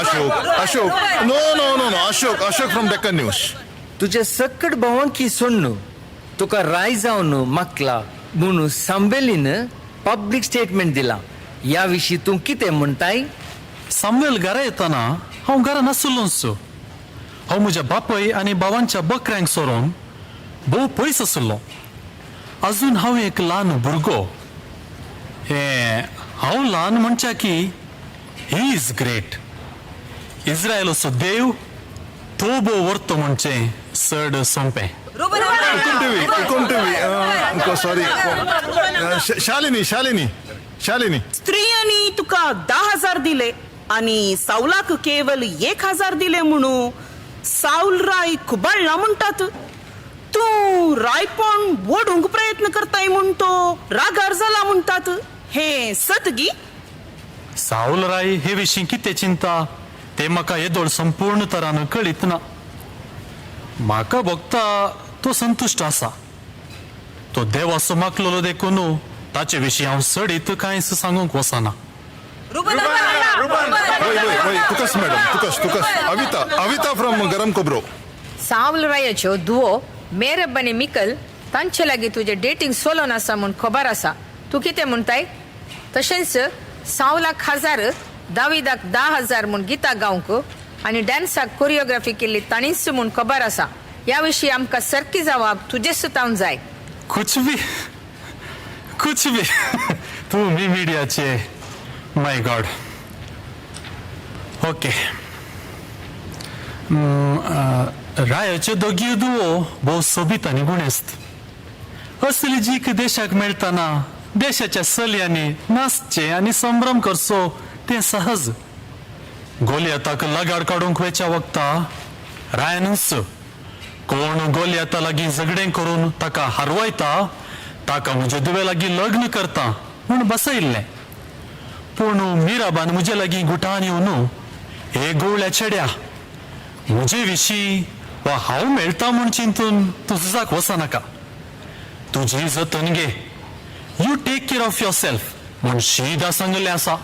Ashok Ashok, no no no no, Ashok Ashok from Deccan news. तुजे सकट भोंवकी सोडून तुका राय जावन मागला म्हणून सांबेलीन पब्लीक स्टेटमेंट दिला. ह्या विशीं तूं कितें म्हणटाय? सामवेल घरा येतना हांव घरा नासलोंच. हांव म्हज्या बापय आनी भावांच्या बकऱ्यांक सोरोन भोव पयस आसलो. अजून हांव एक ल्हान भुरगो. हे हांव ल्हान म्हणच्या की he is great. इस्रायलाचो देव तो भोव व्हरतो म्हणचें चड सोंपें. Hukum TV, Hukum TV, sorry, Shalini Shalini Shalini. स्त्रियांनी तुका 10,000 दिले आणि सावलाक केवल 1,000 दिले म्हणू सावल राय खुबाळला म्हणटात. तूं रायपण वोडूंक प्रयत्न करताय म्हूण तो रागार जाला म्हणटात. हें सत गी? सावल राय हे विशीं कितें चिंता तें म्हाका येदोळ संपूर्ण तरान कळीत ना. म्हाका भोगता तो संतुश्ट आसा. तो देवाचो मागलेलो देखून ताचे विशीं हांव चडीत कांयच सांगूंक वचना. वय वय वय, तुकाच मॅडम, तुकाच तुकाच. अविता अविता फ्रॉम गरम कोबरो. सावल रायाच्यो दुवो मेरब आनी मिकल तांचे लागीं तुजें डेटींग सोलोन आसा म्हूण खबर आसा. तूं कितें म्हणटाय? तशेंच सावलाक 1,000, दाविदाक 10,000 म्हूण गितां गावंक आनी डॅन्साक कोरियोग्राफी केल्ली ताणीच म्हूण खबर आसा. ह्या विशीं आमकां सारकी जवाब तुजेच तावन जाय. कुछ भी कुछ भी, तूं मी मिडियाचे. माय गॉड. ओके, रायाच्यो दोगीय दुवो भोव सोबीत आनी गुणेस्त. असली जीक देशाक मेळटना देशाच्या चलयांनी नाचचें आनी संभ्रम करचो तें सहज. गोलयाताक लगाड काडूंक वेच्या वखता रायानूच कोण गोलयाता लागीं झगडें करून ताका हारवायता ताका म्हजे दुवे लागीं लग्न करता म्हूण बसयल्लें. पूण मिराबान म्हजे लागीं गुटान येवन, हे गोवळ्या चेड्या, म्हजे विशीं वा हांव मेळटा म्हूण चिंतून तूं झुजाक वचनाका. तुजी जतन घे, you take care of yourself म्हूण शीदा सांगलें आसा.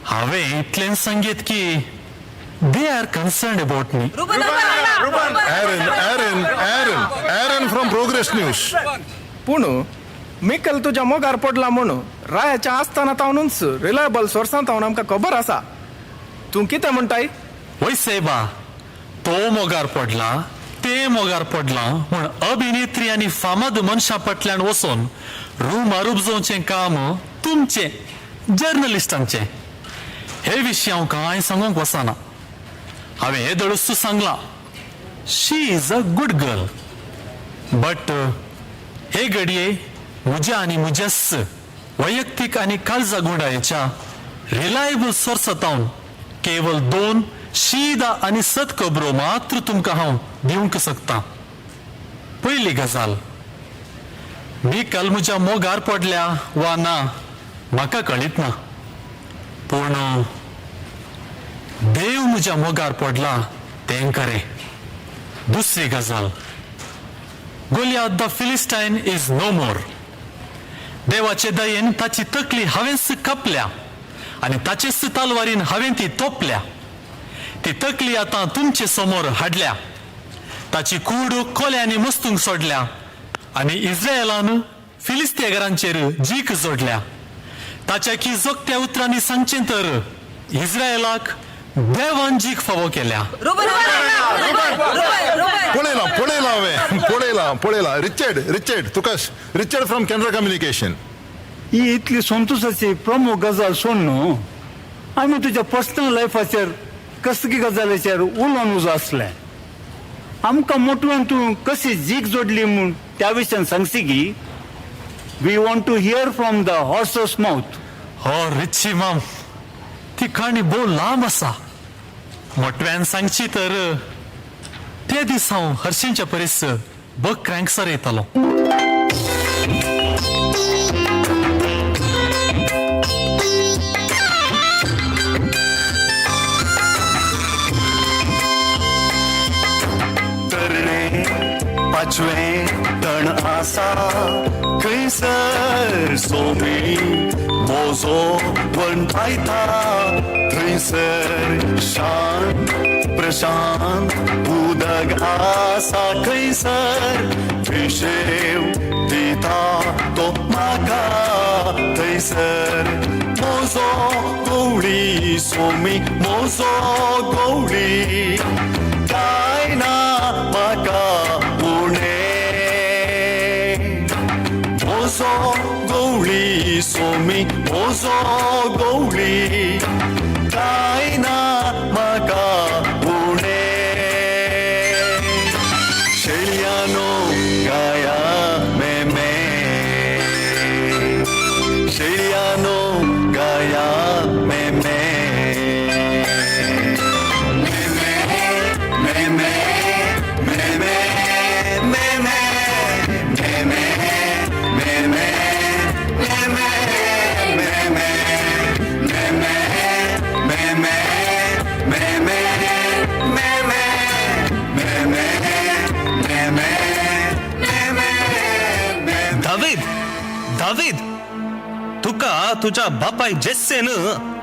हांवें इतलें सांगीत की they are concerned about me. Aaron Aaron Aaron Aaron from Progress news. पूण मिकल तुज्या मोगार पडला म्हणून रायाच्या आसतना तावनूच रिलायबल सोर्सान तावन आमकां खबर आसा. तूं कितें म्हणटाय? वय सायबा, तो मोगार पडला ते मोगार पडला म्हूण अभिनेत्री आनी फामाद मनशां फाटल्यान वचून रुमार उपजोवचें काम तुमचें, जर्नलिस्टांचें. हे विशीं हांव कांय सांगूंक वचना. हांवें हे दळूच सांगलां, she is a good girl, but हे घडये म्हज्या आनी म्हज्याच वैयक्तीक आनी काळजा गुंडायेच्या रिलायबल सोर्सांत केवल 2 शीदा आनी सत खबरो मात्र तुमकां हांव दिवंक शकता. पयली गजाल, मी काल म्हज्या मोगार पडल्या वा ना म्हाका कळीत ना, पूण देव म्हज्या मोगार पडला तें खरें. दुसरी गजाल, Goliath the Philistine is no more. देवाचे दयेन ताची तकली हांवेंच कापल्या आनी ताचेच तलवारीन हांवें ती तोपल्या. ती तकली आतां तुमचे समोर हाडल्या. ताची कूड कोल्यांनी मस्तूंक सोडल्या आनी इस्रायलान फिलिस्तेगरांचेर जीक जोडल्या. ताच्या की जोगत्या उतरांनी सांगचें तर इस्रायलाक देवान जीक फावो केल्या. पळयलां पळयलां हांवें, पळयलां पळयलां. रिचर्ड, रिचर्ड तुका, रिचर्ड फ्रॉम कॅनरा कम्युनिकेशन. ही इतली संतोषाची प्रमुख गजाल सोडून आमी तुज्या पर्सनल लायफाचेर कसली गजालीचेर उलोवन उजो आसलें. आमकां मोटव्यान तूं कशी जीक जोडली म्हूण त्या विशयान सांगशी की? We want to hear from the horse's mouth. हो रिची माम, ती काणी भोव लांब आसा. मोटव्यान सांगची तर ते दीस हांव हरशींच्या परीस बकऱ्यांक सरयतालो. तरणे पाचवें तण आसा खंयसर सोमी मोजो वणटायता, थंयसर शांत प्रशांत उदक आसा, खंयसर विशेव दिता तो म्हाका, थंयसर मोजो गवळी सोमी मोजो गवळी, काय ना म्हाका उणें. मोजो गवळी सोमी मोजो गवळी, काय ना म्हाका उणें. शेळयानो गाया मेमे, शेळयानो गाया मेमे, मेमे मेमे मेमे मेमे मेमे मेमे मेमे मेमे मेमे मेमे मेमे मेमे मेमे मेमे मेमे. दावीद, दावीद, तुका तुज्या बापाय जेस्सेन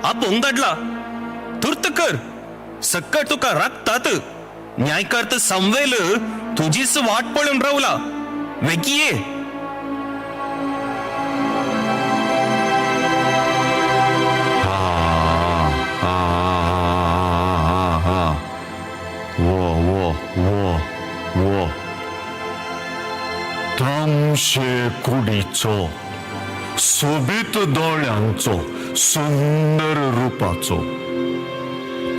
आपोवंक धाडला. तुर्त कर, सक्कड तुका राखतात. न्यायकर्त सामुएल तुजीच वाट पळोवन रावला. वेगी ये. वो वो वो वो तांबशे कुडीचो, सोबीत दोळ्यांचो, सुंदर रुपाचो,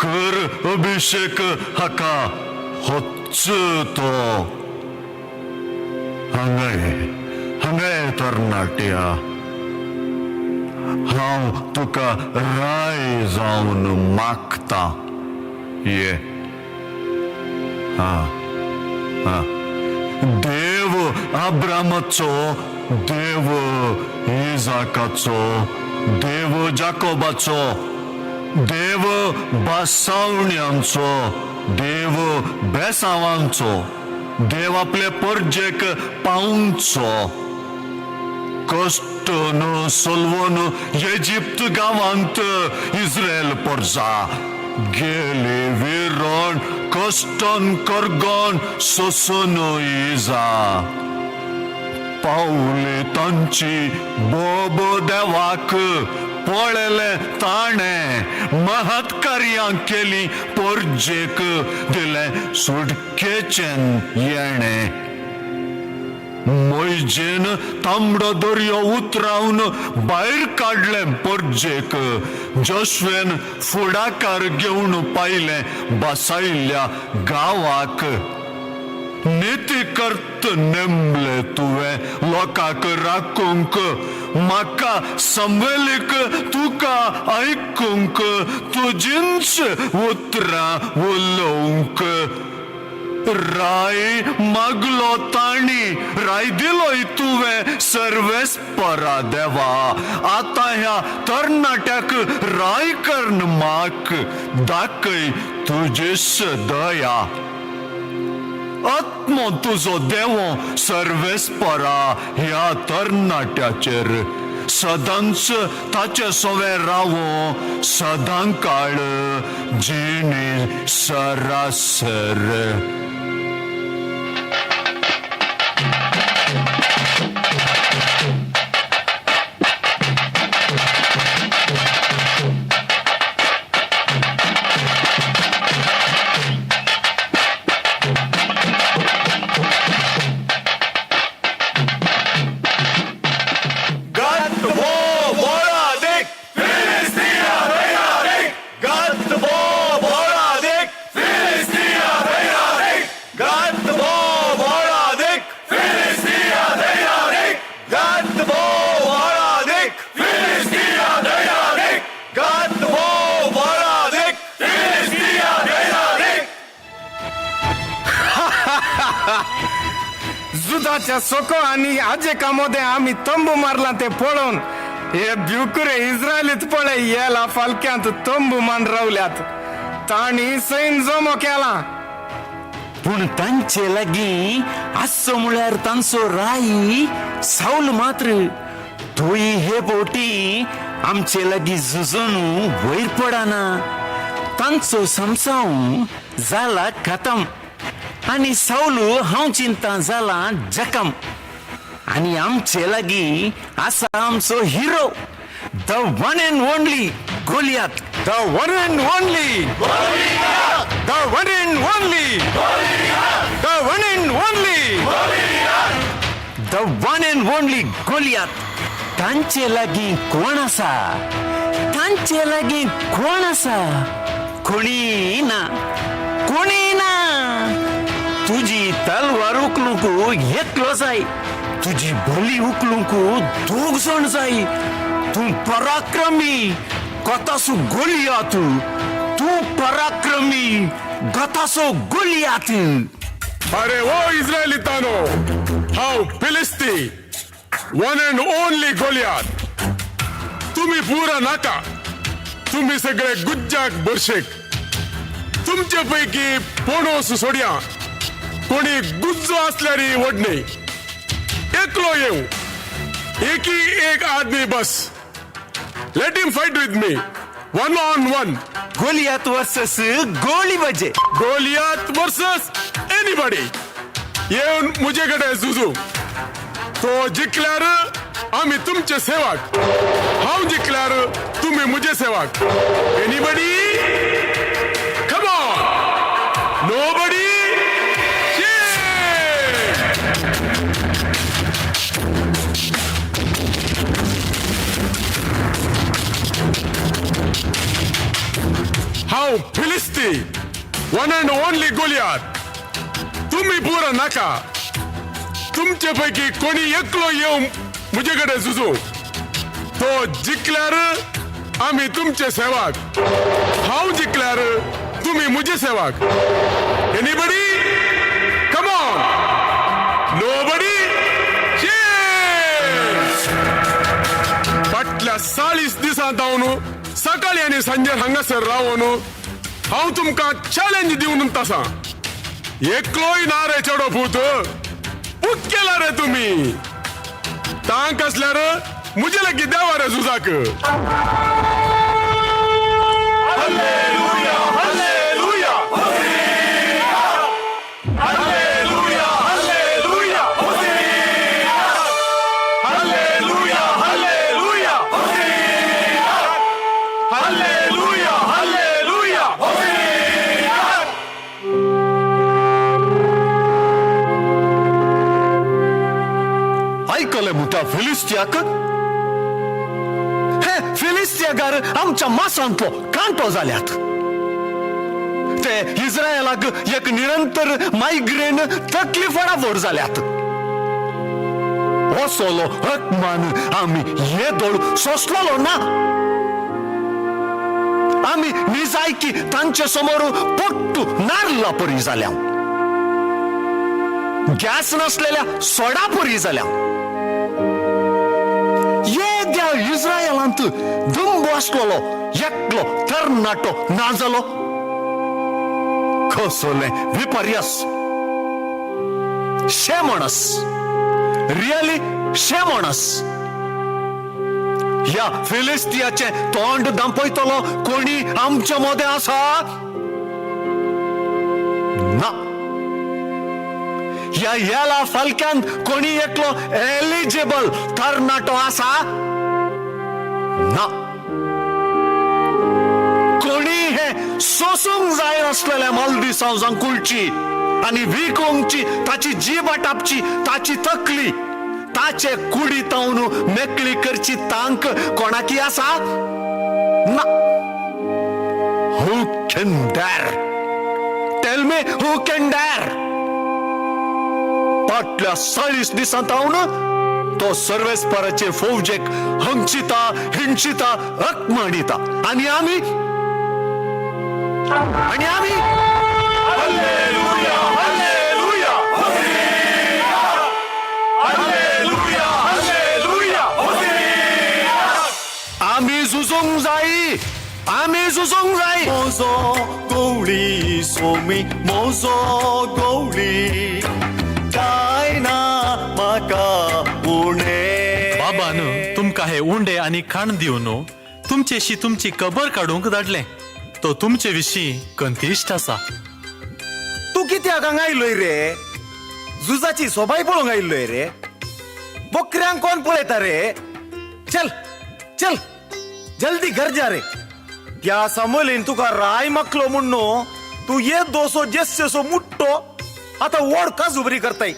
कर अभिषेक हाका होच तो. हांगा ये, हांगा ये तरणाट्या, हांव तुका राय जावन मागता. ये हा हा. देव आब्रामाचो, देव इजाकाचो, देव जाकोबाचो, देव बासावण्यांचो, देव बेसावांचो, देव आपले परजेक पावंचो. कश्टन सोलवन इजिप्त गांवांत इस्रायल परजा गेली विरण, कश्टन करगण सोसून इजा. पावली तांची बोब देवाक, पळयलें ताणें महत्कार्यां केली, परजेक दिलें सुटकेचें येणें. मोयजेन तांबडो दर्यो उतरावन भायर काडलें परजेक, जोशवेन फुडाकार घेवन पायलें बसायल्ल्या गांवाक. निती करत नेमले तुवें लोकांक राखूंक, म्हाका संवेलीक तुका आयकूंक, तुजींच उतरां उलोवंक. राय मागलो ताणी, राय दिलोय तुवें सर्वेस्परा देवा. आतां ह्या तरणाट्याक राय कर्ण माक, दाखय तुजीच दया. आत्मो तुजो देवो सर्वेस्परा ह्या तरणाट्याचेर सदांच ताचे सवे रावो सदां काळ जिणे सरासर. जुदाच्या सोको आनी आजे कामोदे आमी तंबू मारला ते पळोवन हे भिवकुरे इस्रायलीत पळय येला फालक्यांत तंबू मान रावल्यात, तांणी सैन जमो केला. पूण तांचे लागीं आसचो म्हळ्यार तांचो राई सावल मात्र तोय हे बोटी आमचे लागीं झुजून वयर पडना. तांचो समसांव जाला खतम आनी सावलू हांव चिंता जाला जखम. आनी आमचे लागीं आसा आमचो hero, the one and only Goliath, the one and only, the one and only, the one and only, the one and only Goliath. तांचे लागीं कोण आसा? तांचे लागीं कोण आसा? कोणी ना, कोणी ना. तुजी तलवार उखलूंक एकलो जाय, तुजी बली उखलूंक दोग जाण जाय. तूं पराक्रमी गतासो गोलियात, तूं पराक्रमी गतासो गोलियात. अरे ओ इस्रायलितानो, हांव फिलिस्ती, वन अँड ओनली गोलियात. तुमी पुरा नाका, तुमी सगळे गुज्जाक बरशेक. तुमचे पैकी पणोस सोडया, कोणी गुज्जो असल्यार वडणे. एकलो येऊ, एकी एक आदमी बस. Let him fight with me, one on one. Goliath versus गोळी बजे, गोलियात वर्सस एनीबडी. येवन मुजे कडेन झुजू. तो जिखल्यार आमी तुमचे सेवाक, हांव जिखल्यार तुमी मुजे सेवाक. Anybody? Come on. Nobody? हांव फिलिस्ती, वन अँड ओनली गोलियात. तुमी पुरा नाका, तुमचे पैकी कोणी एकलो येवन मुजे कडेन झुजू. तो जिखल्यार आमी तुमचे सेवाक, हांव जिखल्यार तुमी मुजे सेवाक. Anybody? Come on. Nobody? फाटल्या 40 दिसां जावन सकाळी आनी सांजेर हांगासर रावन हांव तुमकां चॅलेंज दिवन आसा. एकलोय ना रे चेडो पूत, पूत केला रे तुमी. तांक आसल्यार मुजे लागीं देवा रे झुजाक. Hallelujah, hallelujah, hallelujah, hallelujah, hallelujah, hallelujah, hallelujah, hallelujah. आयकलें मुता फिलिस्तियाक? हे फिलिस्तियागार आमच्या मासांतलो कांटो जाल्यात. ते इस्रायलाक एक निरंतर मायग्रेन तकलीफ वाडावड जाल्यात. असलो अपमान आमी येदोळ सोंसलोलो ना. आमी निजायकी तांचे समोर पोट्टू नारला परी जाल्या, गॅस नासलेल्या सोडा परी जाल्या. येद्या इस्रायलांत दंबो आसलेलो एकलो तरणाटो ना जालो. कसलें विपर्यास. Shame on us, really shame on us. ह्या फिलिस्तियाचें तोंड दांपयतलो कोणी आमच्या मदें आसा ना? ह्या येला फालक्यान कोणी एकलो एलिजिबल तरणाटो आसा ना? कोणी हे सोसूंक जाय आसलेल्या मालदिसांव जांकुळची आनी विकोंगची, ताची जीब आटापची, ताची तकली ताचे कुडी तावन मेकळी करची तांक कोणाकी आसा ना? Who can dare? Tell me who can dare? फाटल्या 40 दिसां तावन तो सर्वेस्पराचे फौजेक हंगचिता, हिंचिता, अकमाणिता आनी आमी आनी आमी hallelujah, hallelujah, hallelujah, hallelujah. आमी झुजूंक जाय, आमी झुजूंक जाय. मोजो गवळी सोमी, मोजो गवळी, काय ना म्हाका उणें. बाबान तुमकां हे उंडे आनी खाण दिवन तुमचेशी तुमची खबर काडूंक धाडलें. तो तुमचे विशीं कंतिश्ट आसा. तूं कित्याक हांगा आयलोय रे? झुजाची सोबाय पळोवंक आयिल्लोय रे? बकऱ्यांक कोण पळयता रे? चल चल जल्दी घर जा रे. त्या सामुलीन तुका राय माखलो म्हूण न्हू तूं येदोसो जेस्सेसो मुट्टो आतां व्हड काजुबरी करताय.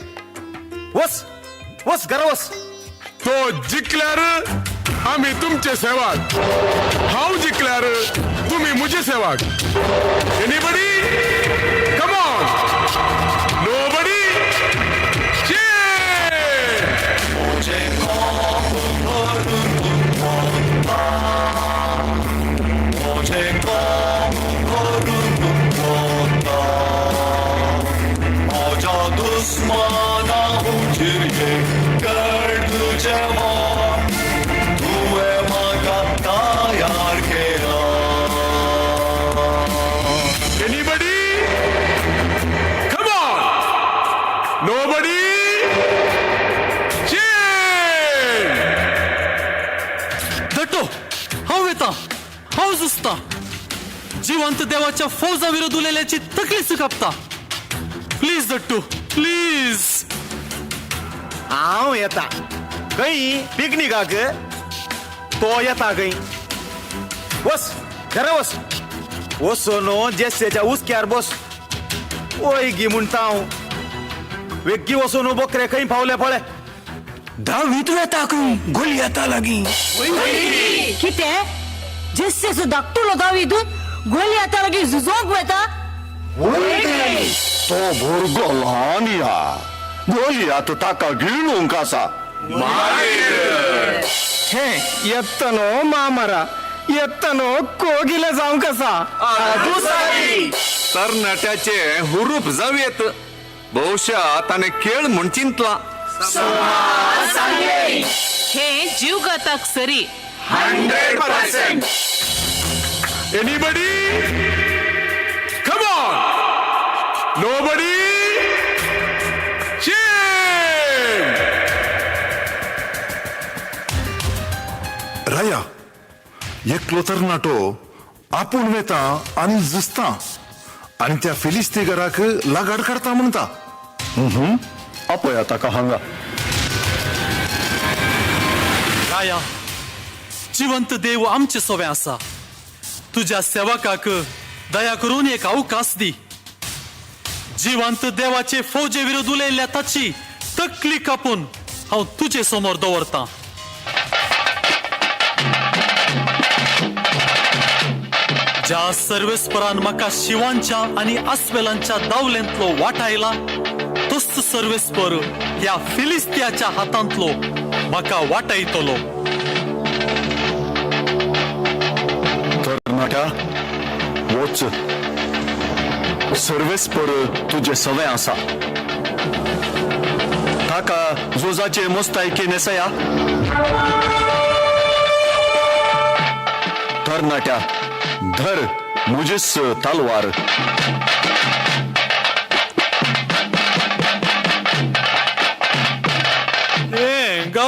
वस वस घरा वस. तो जिखल्यार आमी तुमचे सेवाक, हांव जिखल्यार तुमी म्हजे सेवाक. Anybody? Come on. Nobody? दुस्माना हुजिरये कर तुझे तुवे म्हाका तयार केला. Anybody? Come on. Nobody? धट्टो, हांव वेता, हांव झुजता. जिवंत देवाच्या फौजा विरोध उलयल्याची तकली कापता. Please Dattu, please. हांव येता खंय पिकनिकाक? तो येता खंय? वस घरा वस. वचून जेस्सेच्या हुस्क्यार बस. वय गी म्हणटा हांव. वेग्गी वचून बकरे खंय पावले पळय. दावीत वेता खंय गोलियाता लागीं. कितें? जेस्सेचो धाकटुलो दावीद गोलियाता लागीं झुजोंक वेता? तो भुरगो ल्हान या, गोलियात ताका गिळूंक आसा. हे येतनो मामरा, येतनो कोगिले जावंक आसा. तरणाट्याचे हुरूप जावयेत, बहुशा ताणें खेळ म्हूण चिंतला. हे जीवघातक सरी. 100%. Anybody? Come on. Nobody? Shame. राया, एकलो तरणाटो आपूण वेता आनी झुजता आनी त्या फिलिस्तीगराक लागाड काडता म्हणटा. आपया ताका हांगा. राया, जिवंत देव आमचे सोवे आसा. तुज्या सेवकाक दया करून एक अवकाश दी. जिवंत देवाचे फौजे विरोध उलयल्ल्या ताची तकली कापून हांव तुजे समोर दवरतां. ज्या सर्वेस्परान म्हाका शिवांच्या आनी आस्वेलांच्या दावलेंतलो वाटायला, तोच सर्वेस्पर ह्या फिलिस्तियाच्या हातांतलो म्हाका वाटायतलो. तरणाट्या, वच. सर्वेस्पर तुजे सवे आसा. ताका झुजाचे मुस्तायकी न्हेसया. तरणाट्या, धर म्हजीच तलवार.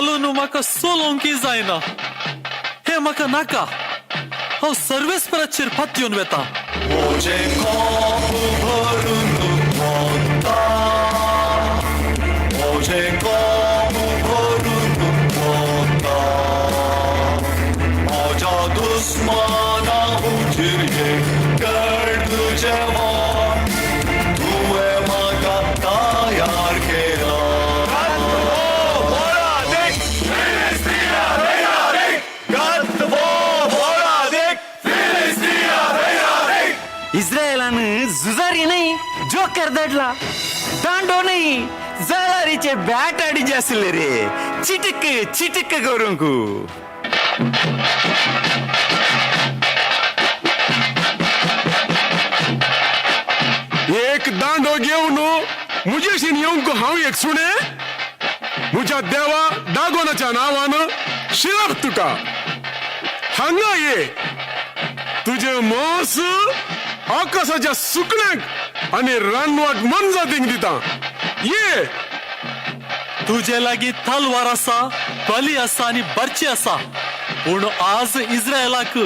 घालून म्हाका सोलोवंक जायना. हें म्हाका नाका. हांव सर्वेस्पराचेर पातयेवन वेता. इस्रायलान झुजारी नाही, जोकर धाडला, दांडो नाही, जळारीचे बॅट हाडिजे आसले रे, चिटक चिटक करूंक. एक दांडो घेवन मुजेशीन येवंक हांव एक सुणे? म्हज्या देवा दागोनाच्या नांवान शिरप तुका. हांगा ये, तुजे मोस आकाशाच्या सुकण्याक आनी रानवाट मनजातींक दिता. ये. तुजे लागीं तलवार आसा, बली आसा आनी बर्ची आसा, पूण आज इस्रायलाक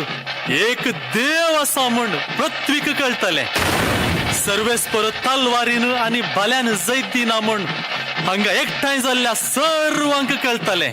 एक देव आसा म्हूण पृथ्वीक कळटलें. सर्वेस्पर तलवारीन आनी भाल्यान जैत दिना म्हूण हांगा एकठांय जाल्ल्या सर्वांक कळटलें.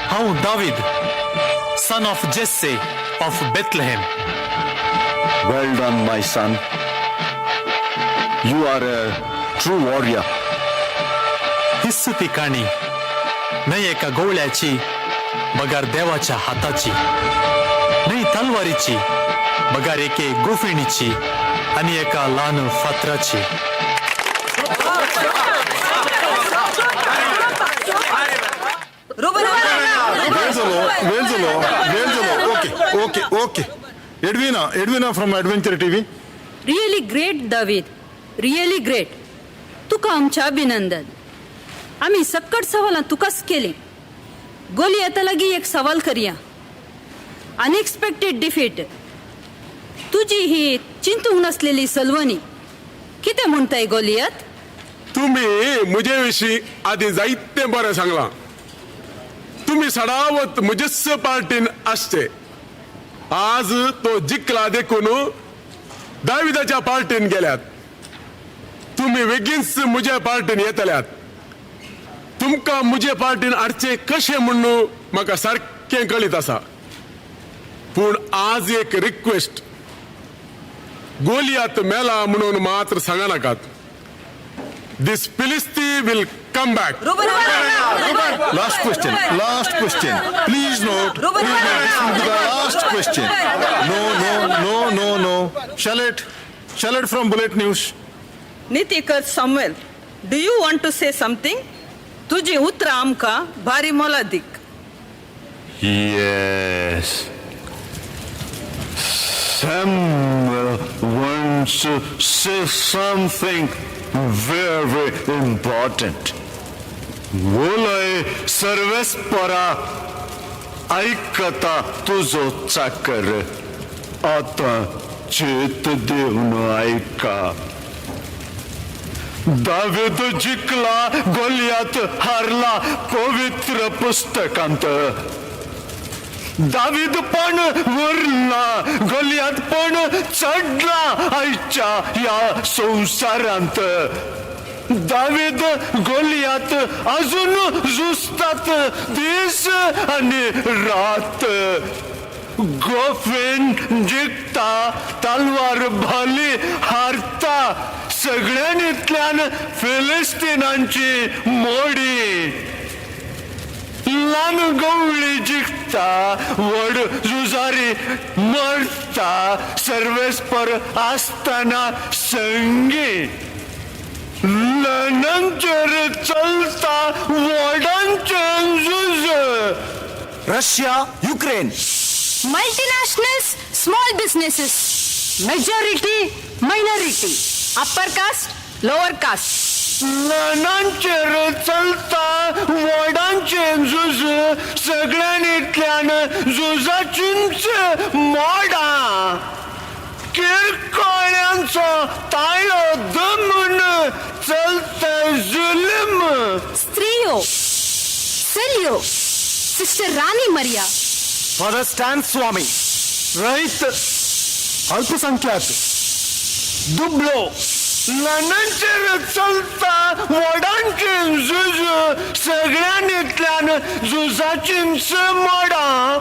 हांव David, son of Jesse of Bethlehem. Well done, my son. You are a true warrior. हीच ती काणी, न्हय एका गोवळ्याची बगार देवाच्या हाताची, न्हय तलवारीची बगार एके गोफिणीची आनी एका ल्हान फातराची. वेळ जालो. Okay okay okay. Edwina, Edwina from Adventure TV. Really great David, really great. तुका आमचें अभिनंदन. आमी सक्कट सवालां तुकाच केलीं. गोलियता लागीं एक सवाल करया. अनएक्सपेक्टेड डिफीट, तुजी ही चिंतूंक नासलेली सलवणी, कितें म्हणटाय गोलियत? तुमी म्हजे विशीं आदीं जायतें बरें सांगलां. तुमी सडावत म्हजेच पार्टीन आसचे. आज तो जिखला देखून दाविदाच्या पार्टीन गेल्यात. तुमी बेगीनच म्हज्या पार्टीन येतल्यात. तुमकां म्हजे पार्टीन हाडचें कशें म्हूण म्हाका सारकें कळीत आसा. पूण आज एक रिक्वेस्ट, गोलियात मेला म्हणून मात्र सांगा नाकात. This Philistine will come back. Last question, last question. Please note, please note, this will be the last question. No, no, no, no, no. Charlotte, Charlotte from Bullet News. Nitikar Samuel, do you want to say something? तुजी उतरां आमकां भारी मोलादीक. Yes. Samuel wants to say something very important. वलय सर्वेस्परा ऐकता तुजो चाकर, आतां चेत दिवन ऐका. दावीद जिखला, गोलियात हारला पवित्र पुस्तकांत. दावीद पण वरला, गोलियात पण चढला आयच्या ह्या संवसारांत. दावीद गोलियात अजून झुजतात दीस आनी रात. गोफेन जिखता, तलवार भाली हारता, सगळ्यांनीतल्यान फिलिस्तीनांची मोडी. ल्हान गवळी जिखता, व्हड झुजारी मरता, सर्वेस्पर आसतना संगी. ल्हानांचेर चलता व्हडांचें झूज. Russia, Ukraine. Multinationals, small businesses, majority, minority, upper caste, lower caste. ल्हानांचेर चलता व्हडांचें झूज, सगळ्यांनीतल्यान झुजाचींच मोडां. किरकोळ्यांचो ताळो दमून चलता जुलम. स्त्रियो, चलयो, sister Rani Maria, father Stan Swamy, रैत, अल्पसंख्याक, दुबळो. ल्हानांचेर चलता व्हडांचें झूज, सगळ्यांनीतल्यान झुजाचींच मोडां.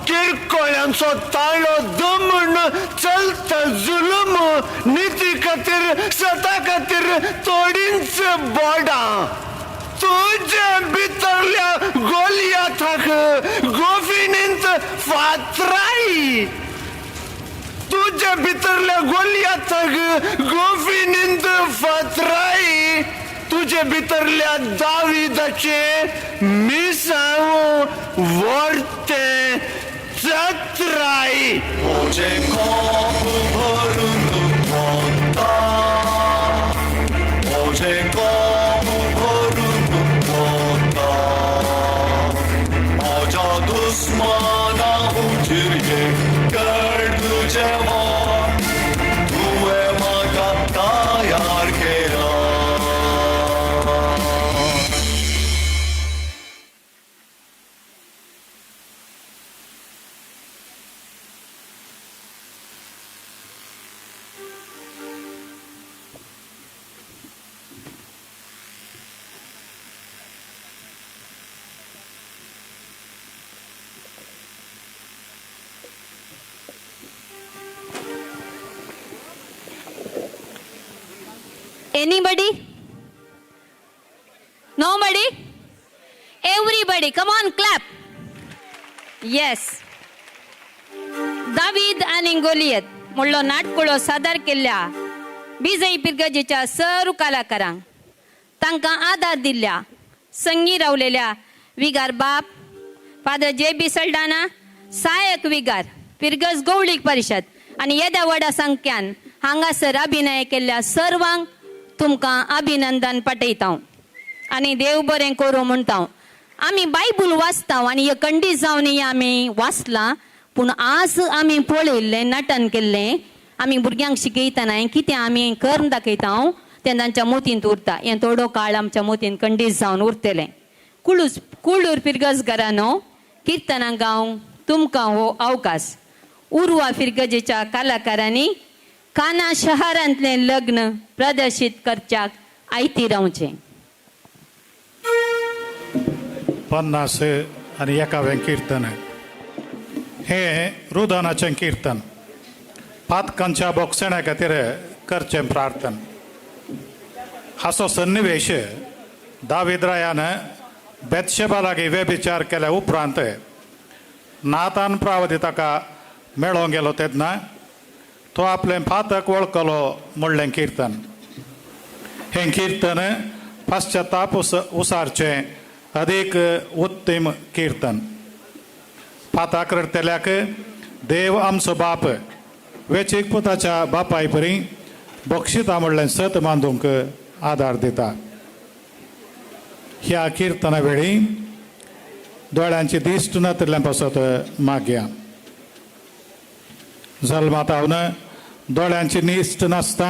किरकोळ्यांचो ताळो दमून चलता जुलम, निती खातीर सता खातीर थोडींच बोडां. तुजे भितरल्या गोलियाथाक गोफिनींत फातराय. तुजे भितरल्या गोलियाथाक गोफिनींत फातराय. तुजे भितरल्या दाविदाचे मिसांव व्हरतें चत्राय. म्हजें कोप भरून वता, म्हजें कोप भरून वता, म्हज्या दुस्माना हुजीर कर तुजें वोत, तुवें म्हाका तयार केला. Anybody? Nobody? Everybody, come on, clap. Yes. David आनी गोलियत म्हणलो नाटकुळो सादर केल्ल्या विजयी पिरगजेच्या सर्व कलाकारांक तांकां आदार दिल्ल्या संगी रावलेल्या विगार बाप फादर जे बी सल्डाना, सहायक विगार पिरगज गवळीक परिशद आनी येद्या व्हडा संख्यान हांगासर अभिनय केल्ल्या सर्वांक तुमकां अभिनंदन पाठयता आनी देव बरें करूं म्हणटा. आमी बायबूल वाचता आनी खंडीत जावन आमी वाचलां, पूण आज आमी पळयल्लें नटन केल्लें आमी भुरग्यांक शिकयतना कितें आमी कर्म दाखयता तें तांच्या मोतींत उरता. हें थोडो काळ आमच्या मोतींत खंडीत जावन उरतलें. कुळूर फिरगज घरानो किर्तनां गावंक तुमकां हो अवकाश. उर्वा फिरगजेच्या कलाकारांनी काना शहरांतलें लग्न प्रदर्शीत करच्याक आयती रावचें. 51 कीर्तन हें रुदानाचें कीर्तन. पातकांच्या बोगसण्या खातीर करचें प्रार्थन. हाचो सन्निवेश दावीद रायान बेतशेबा लागीं व्यभिचार केल्या उपरांत नातान प्रावती ताका मेळोंक गेलो तेन्ना तो आपलें पातक वळखलो म्हणलें कीर्तन. हें कीर्तन पाश्चाताप उसारचें अदीक उत्तम कीर्तन. पाताक रडटल्याक देव आमचो बाप वेचीक पुताच्या बापाय परी बक्षिता म्हणलें सत मांदूंक आदार दिता. ह्या किर्तना वेळी दोळ्यांची दिश्ट नातिल्ल्या पासत मागया. जल्मातावन दोळ्यांची निश्ट नासता,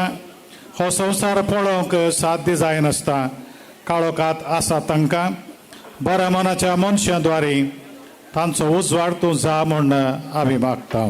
हो संवसार पळोवंक साध्य जायनासता, काळोखात आसा तांकां बऱ्या मनाच्या मनशां द्वारे तांचो उजवाड तूं जा म्हूण आमी मागता.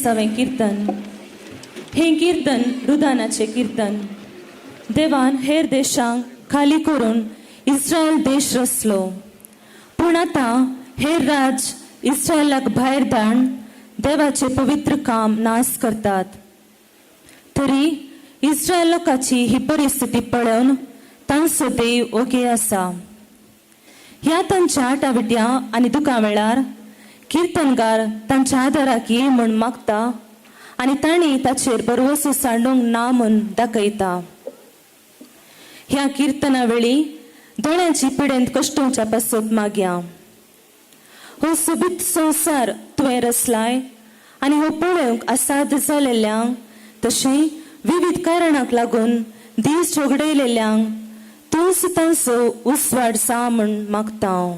तेत्रिसावें किर्तन. हें किर्तन रुदानाचें किर्तन. देवान हेर देशांक खाली करून इस्रायल देश रचलो, पूण आतां हेर राज इस्रायलाक भायर धाडून देवाचें पवित्र काम नाश करतात. तरी इस्रायल लोकांची ही परिस्थिती पळोवन तांचो देव ओगे आसा. ह्या तांच्या आटाविट्या आनी दुकां वेळार किर्तनगार तांच्या आदाराक ये म्हूण मागता आनी तांणी ताचेर बरवसो सांडूंक ना म्हूण दाखयता. ह्या किर्तना वेळी दोळ्यांची पिडेंत कश्टोवच्या पासत मागया. हो सोबीत संवसार तुवें रचलाय आनी हो पळोवंक असाध्य जालेल्यांक तशें विविध कारणाक लागून दीस झगडयलेल्यांक तूंच तांचो उस्वाड जा म्हूण मागता हांव.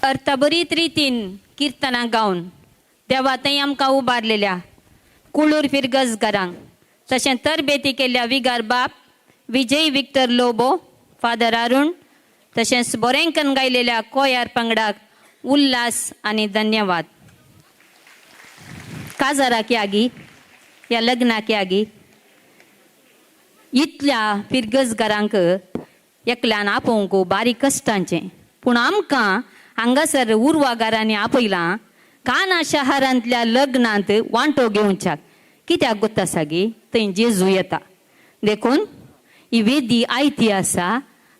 अर्थभरीत रितीन किर्तनां गावन देवा थंय आमकां उबारलेल्या कुळूर फिरगजगारांक तशें तरबेती केल्ल्या विगार बाप विजय विक्टर लोबो, फादर अरुण, तशेंच बोरेंकन गायलेल्या कोयार पंगडाक उल्हास आनी धन्यवाद. काजाराक यागी या लग्नाक यागी इतल्या फिरगजगारांक एकल्यान आपोवंक बारीक कश्टांचें, पूण आमकां हांगासर उर्वागारांनी आपयलां काना शहरांतल्या लग्नांत वांटो घेवच्याक. कित्याक गोत्ता सागी थंय जेजू येता, देखून ही वेदी आयती आसा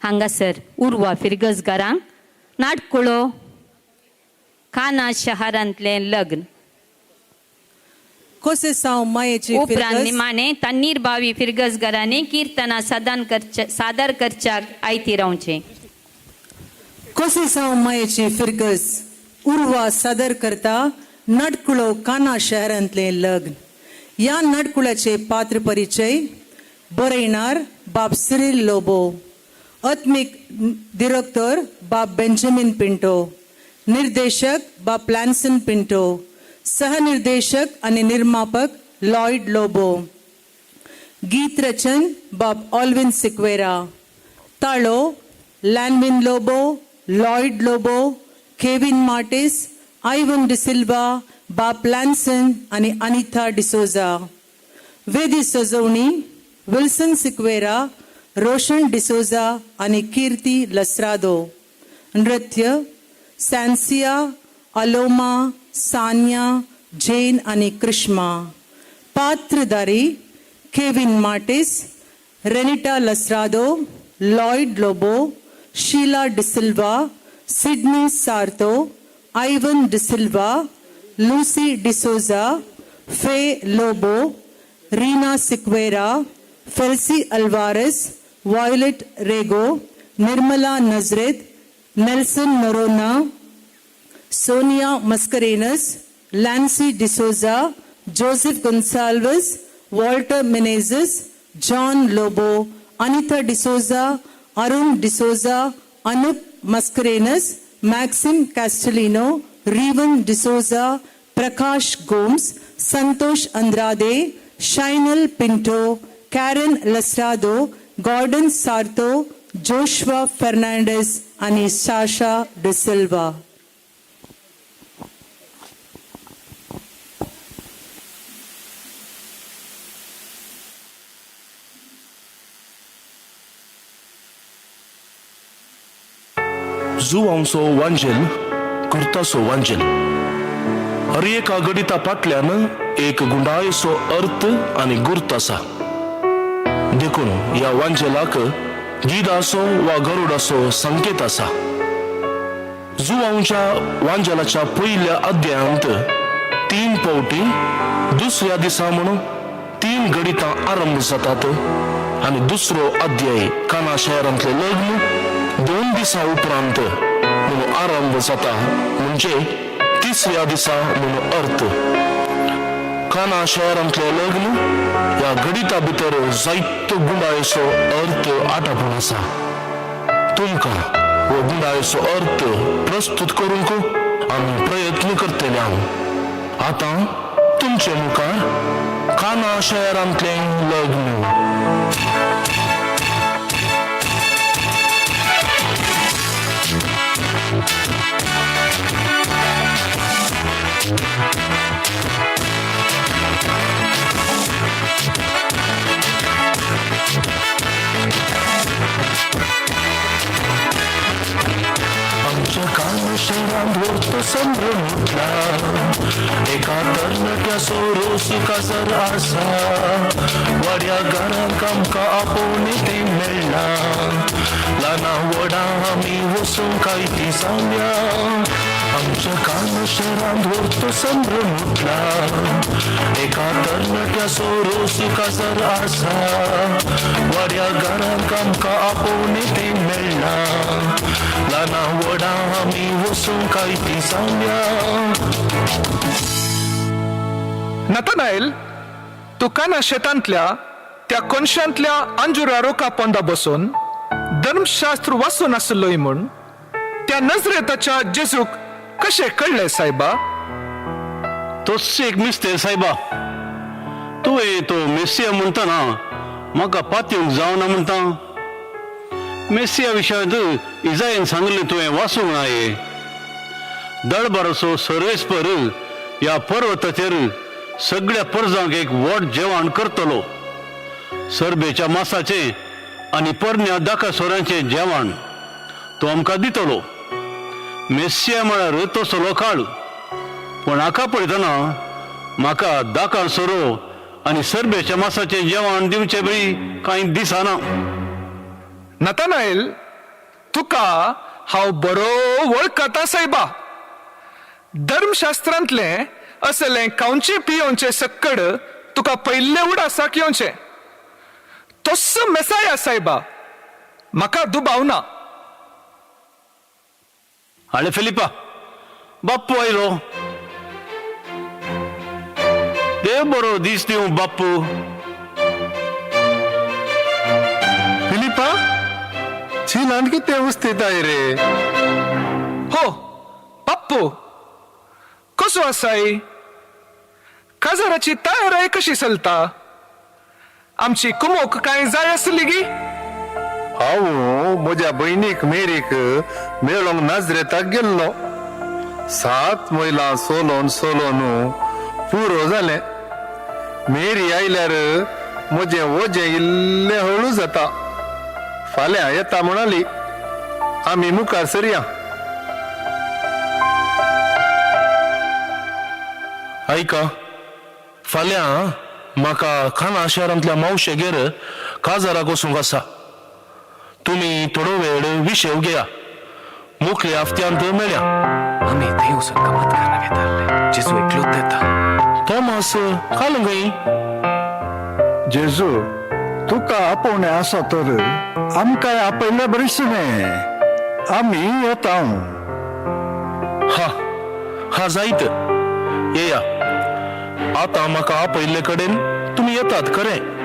हांगासर उर्वा फिरगजगारांक नाटकुळो काना शहरांतलें लग्न. कोसेसांव मायेची उपरांत फिरगज निमाणे तन्नीर बावी फिरगजगारांनी किर्तनां सदान करच्या सादर करच्याक आयती रावचें. कोसेसांव मायेची फिरगज उर्वा सादर करता नाटकुळो काना शहरांतलें लग्न. ह्या नाटकुळाचे पात्र परिचय बरयणार बाब सिरील लोबो, आत्मीक दिरक्तर बाब बेंजामीन पिंटो, निर्देशक बाब लॅन्सन पिंटो, सहनिर्देशक आनी निर्मापक लॉयड लोबो, गीत रचन बाब ऑल्विन सिक्वेरा, ताळो लॅनविन लोबो, लॉयड लोबो, केविन मार्टिस, आयवन डिसिल्वा, बाब लॅन्सन आनी अनिता डिसोजा. वेदी सजवणी विल्सन सिक्वेरा, रोशन डिसोजा आनी कीर्ती लसरादो. नृत्य सॅन्सिया, अलोमा, सान्या, जेन आनी कृष्मा. पात्रधारी Kevin Martis, Renita Lasrado, Lloyd Lobo, Sheila D'Silva, Sydney Sarto, Ivan D'Silva, Lucy D'Souza, Faye Lobo, Reena Sequeira, Felcy Alvares, Violet Rego, Nirmala Nazareth, Nelson Noronha, Sonia Mascarenhas, Lancy D'Souza, Joseph Gonsalves, Walter Menezes, John Lobo, Anita D'Souza, Arun D'Souza, Anup Mascarenhas, Maxim Castelino, Revan D'Souza, Prakash Gomes, Santosh Andrade, Shinal Pinto, Karen Lasrado, Gordon Sarto, Joshua Fernandes आनी Sasha D'Silva. जुवांचो वांजेल, कुर्ताचो वांजेल, हर एका गणिता फाटल्यान एक गुंडायेचो अर्थ आनी गुर्त आसा. देखून ह्या वांजेलाक गिदाचो वा गरुडाचो संकेत आसा. जुवांच्या वांजेलाच्या पयल्या अध्यायांत 3 पावटी दुसऱ्या दिसा म्हणून 3 गणितां आरंभ जातात आनी दुसरो अध्याय काना शहरांतलें लग्न 2 दिसां उपरांत म्हणून आरंभ जाता, म्हणजे तिसऱ्या दिसा म्हणून अर्थ. काना शहरांतलें लग्न ह्या गणिता भितर जायतो गुंडाळेचो अर्थ आटापून आसा. तुमकां हो गुंडाळेचो अर्थ प्रस्तुत करूंक आमी प्रयत्न करतले. हांव आतां तुमचे मुखार काना शहरांतलें लग्न. आमच्या काना शहरांत व्हरतो संभ्रम उठला, एका तरणाट्याचो रोस काजार आसा. वाड्या घरांक आमकां आपोवणें तें मेळ्ळां, ल्हाना व्हडा आमी वचूंक आयती जाल्या. आमच्या काना शहरांत व्हरतो संभ्रम उठला, एका तरणाट्याचो रोस काजार आसा. वाड्या घरांक आमकां आपोवणें तें मेळ्ळां, ल्हाना व्हडा आमी वचूंक आयती जाल्या. नथनाएल, तूं काना शेतांतल्या त्या कोनशांतल्या अंजुरा रोखा पोंदा बसून धर्मशास्त्र वाचून आसलोय म्हूण त्या नजरेताच्या जेजूक कशें कळ्ळें सायबा? तोच एक मिस्तेर सायबा. तुवें तो मेसिया म्हणटा ना, म्हाका पातयेवंक जावना म्हणटा. मेसिया विशयांत इजायन सांगलें तुवें वाचूंक ना. हे दळबाराचो सर्वेस्पर ह्या पर्वताचेर सगळ्या परजांक एक व्हड जेवण करतलो. सरबेच्या मासाचें आनी परण्या दाका सोऱ्यांचें जेवण तो आमकां दितलो. मेसिया म्हळ्यार तसलो काळ. पूण हाका पळयतना म्हाका दाका सोरो आनी सरबेच्या मासाचें जेवण दिवचें बी कांय दिसना. नतानाएल, तुका हांव बरो वळखता सायबा. धर्मशास्त्रांतलें असलें खावचें पियोवचें सक्कड तुका पयल्ले उडासाक येवचें. तोस्स मेसाया सायबा, म्हाका दुबाव ना. आले फिलिपा, बाप्पू आयलो. देव बरो दीस दिवं बाप्पू. फिलिपा, चिलान कितें उस्तिताय रे? हो बाप्पू, कसो आसाय? काजाराची तयाराय कशी चलता? आमची कुमोक कांय जाय आसली गी? हांव म्हज्या भयणीक मेरीक मेळोंक नाजरेताक गेल्लो. 7 मैलां सोलोन सोलोन पुरो जालें. मेरी आयल्यार म्हजें वजें इल्लें हळू जाता. फाल्यां येता म्हणाली. आमी मुखार सरया. आयका, फाल्यां म्हाका खाना शहरांतल्या मावशेगेर काजाराक वचूंक आसा. तुमी थोडो वेळ विशेव घेया. मुखल्या हफ्त्यांत मेळ्या. आमी थंय वचून गमत करना घेताले. जेजू एकलोच येता. थॉमस काल गई. जेजू, तुका आपोवणें आसा तर आमकांय आपयल्ले बरीच न्ही. आमी येता. हा हा जायत येया. आतां म्हाका आपयल्ले कडेन तुमी येतात खरें.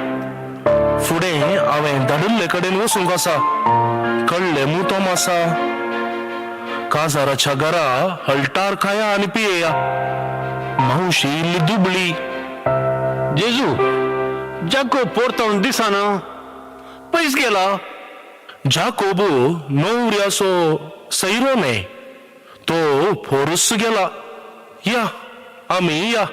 फुडें हांवें धाडिल्ले कडेन वचूंक आसा. कळ्ळें मू तोमासा? काजाराच्या घरा हळटार खाया आनी पियेया. मावशी इल्ली दुबळी. जेजू, जाकोब पोरतावन दिसना, पयस गेला. जाकोब नवऱ्याचो सैरो न्हय, तो फोरस गेला. या आमी या.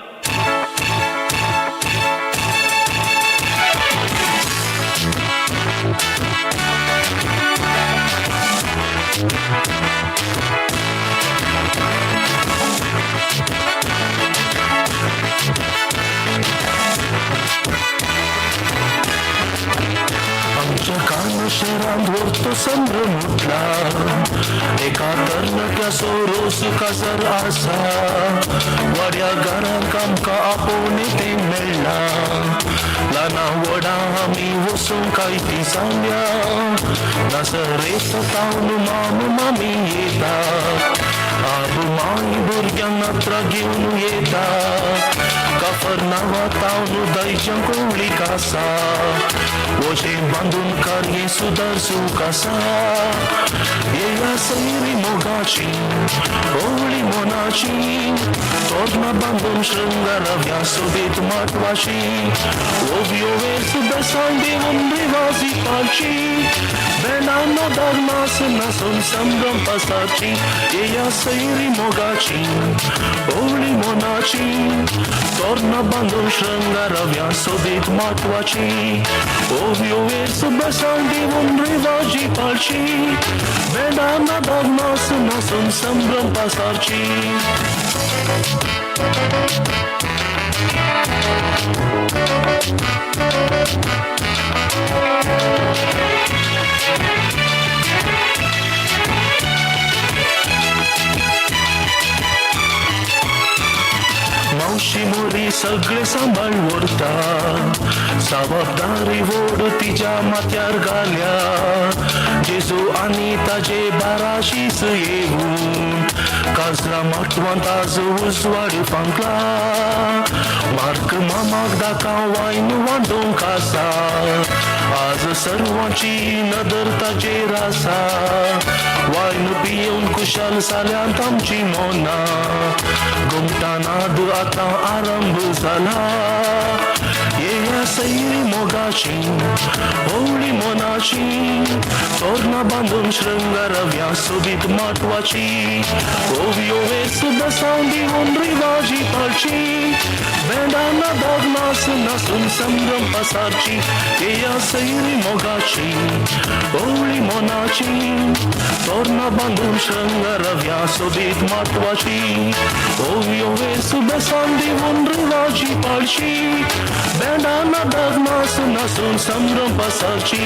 आमच्या कान शहरांत व्हरतो संभ्रम उठला. एका तरणाट्याचो रोस काजार आसा. वाड्या घरांक आमकां आपोवणें तें मेळ्ळां. ल्हाना व्हडा आमी वचूंक कांय ती जाल्या. नासरेत तावन माम मामी येता. आब माय भुरग्यांक नात्रां घेवन येता. काफर नांवा तावन दायज्यां कोवळीक आसा. वजें बांदून कार्य सुदारसूंक आसा. येया सैरी मोगाची ओवळी मनाची. तोरणां बांदून शृंगाराव्या सोबीत माटवाची. ओव्यो वेस बेसांव दिवन रिवाजी पाळची. बेणानो दागमास नासून संभ्रम पसारची. येया सैरी मोगाची ओवळी मनाची. तोरणां बांदून शृंगाराव्या सोबीत माटवाची. ओव्यो वेस बेसांव दिवन रिवाजी पाळची. बेणानो दागमास नासून संभ्रम पसारची. मावशी मोरी सगळे सांबाळ व्हरता. जबाबदारी व्हड तिच्या माथ्यार घाल्या. जेजू आनी ताजे बाराशीस येवन काजरा माटवांत आज उजवाड फांकला मार्क मामाक दाका वायन वांटूंक आसा आज सर्वांची नदर ताचेर आसा वायन पियेवन खुशाल जाल्यांत आमची मोना गोमटा नाद आतां आरंभ जाला येया सैरी मोगाची होळी मनाची तोरणां बांदून शृंगारव्या सोबीत माटवाची ओवयो वेस बेसांव दिवन रिवाजी पाळची बेंडा नादाक नास नासून संभ्रम पसारची येया सैरी मोगाची होळी मनाची तोरणां बांदून शृंगारव्या सोबीत माटवाची ओवयो वेस बेसांव दिवन रिवाजी पाळची बेंडा नादाक नास नासून संभ्रम पसारची.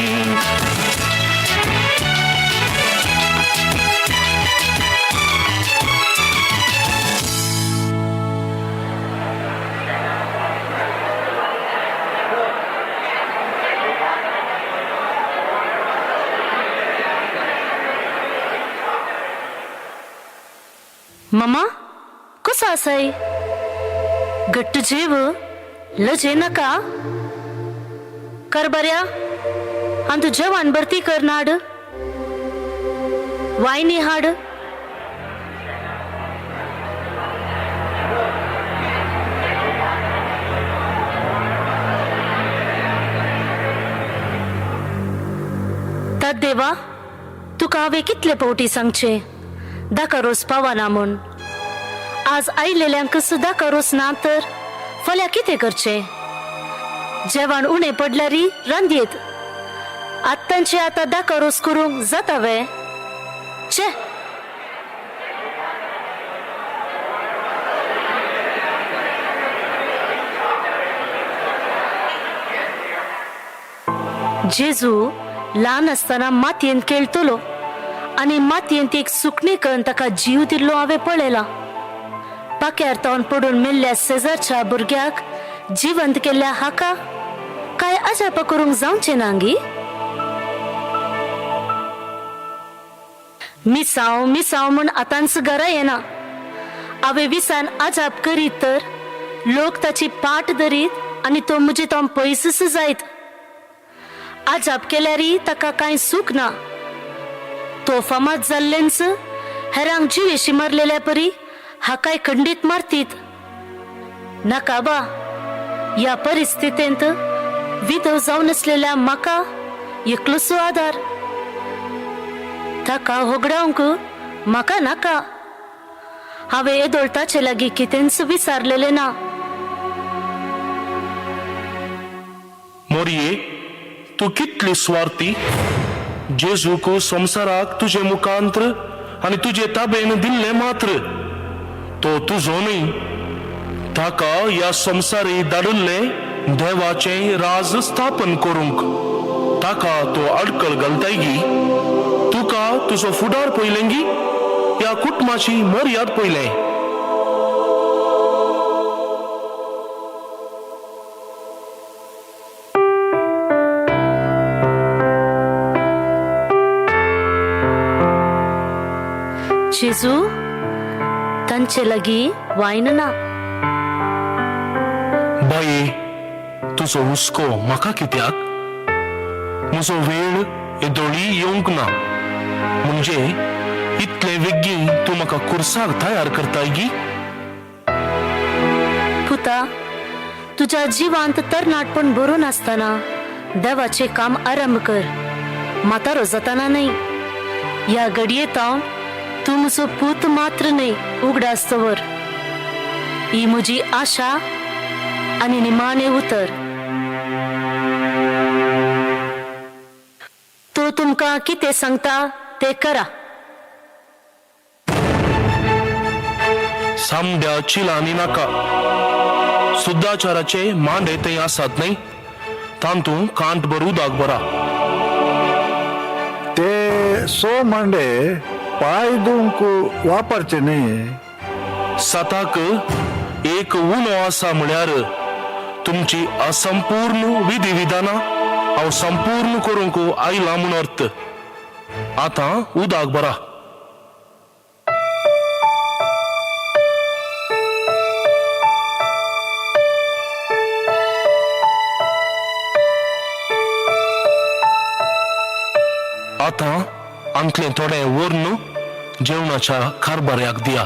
ममा कसो आसाय घट्ट जेव लजे नाका कर बऱ्या आनी तूं जेवण भरती कर नाड वायनी हाड. तात देवा तुका हांवें कितले फावटी सांगचें दाका रोस पावना म्हूण. आज आयलेल्यांक सुद्दां रोस ना तर फाल्यां कितें करचें? जेवण उणें पडल्यार रांदयेत आत्तांचे आतां दाका रोस करूंक जाता वे? छे. जेजू ल्हान आसतना मातयेंत खेळटलो आनी मातयेंत एक सुकणें करून ताका जीव दिल्लो हांवें पळयला. पाक्यार तावन पडून मेल्ल्या शेजारच्या भुरग्याक जिवंत केल्ल्या हाका काय अजाप करूंक जावचें ना गी? मिसांव मिसांव म्हूण आतांच घरा येना. हांवें विसान अजाप करीत तर लोक ताची पाट धरीत आनी तो म्हजे तो पयसच जायत. अजाप केल्यारय ताका कांय सूख ना. तो फामाद जाल्लेंच हेरांक जिवेशी मारलेल्या परी हाकाय खंडीत मारतीत. नाका बा ह्या परिस्थितींत विधव जावन आसलेल्या म्हाका एकलोसो आदार. ताका होगडावंक म्हाका नाका. हांवें येदोळ ताचे लागीं कितेंच विचारलेलें ना. मोरये तूं कितली स्वार्थी. जेजूक संवसाराक तुजे मुखांत्र आनी तुजे ताबेन दिल्लें मात्र तो तुजो न्हय. ताका ह्या संवसारी धाडिल्लें देवाचें राज स्थापन करूंक ताका तो अडकळ घालताय गी? तुका तुजो फुडार पयलें गी ह्या कुटुंबाची मर्याद पयलें? जेजू तांचे लागीं वायन ना. बाये तुजो हुस्को म्हाका कित्याक? म्हजो वेळ येदोळी येवंक ना. म्हणजे इतले वेगीं तूं म्हाका कुर्साक तयार करताय गी? पुता तुज्या जिवांत तरणाटपण भरून आसतना देवाचें काम आरंभ कर. म्हातारो जाताना न्हय. ह्या घडये तावन तूं म्हजो पूत मात्र न्हय उगडास दवर. ही म्हजी आशा आनी निमाणें उतर. तो तुमकां कितें सांगता तें करा. सामड्या चिलांनी नाका. सुद्दाचाराचे मांडे थंय आसात न्हय तातूंत कांट भर उदक भरा. ते सो मांडे पांय धुवंक वापरचे न्हय. साताक एक उणो आसा म्हळ्यार तुमची असंपूर्ण विधी विधानां हांव संपूर्ण करूंक आयला म्हूण अर्थ. आतां उदक भरा. तांतलें थोडें व्हरून जेवणाच्या कारभाऱ्याक दिया.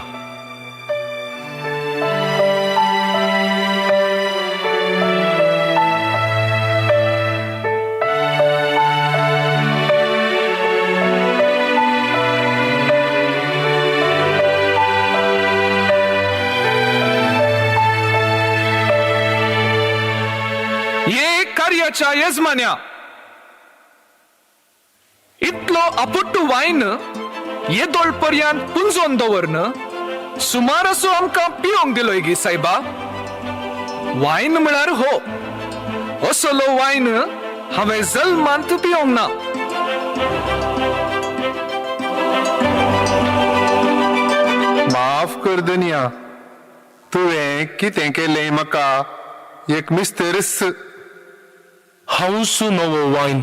ये कार्याच्या यजमान्या, इतलो आपुट्टू वायन येदोळ पर्यंत पुंजोवन दवरन सुमार असो आमकां पिवंक दिलोय गी सायबा. वायन म्हळ्यार हो असलो वायन हांवें जल्मांत पिवंक ना. माफ कर दुनिया, तुवें कितें केलें म्हाका एक मिस्तेरस. हांवूच नवो वायन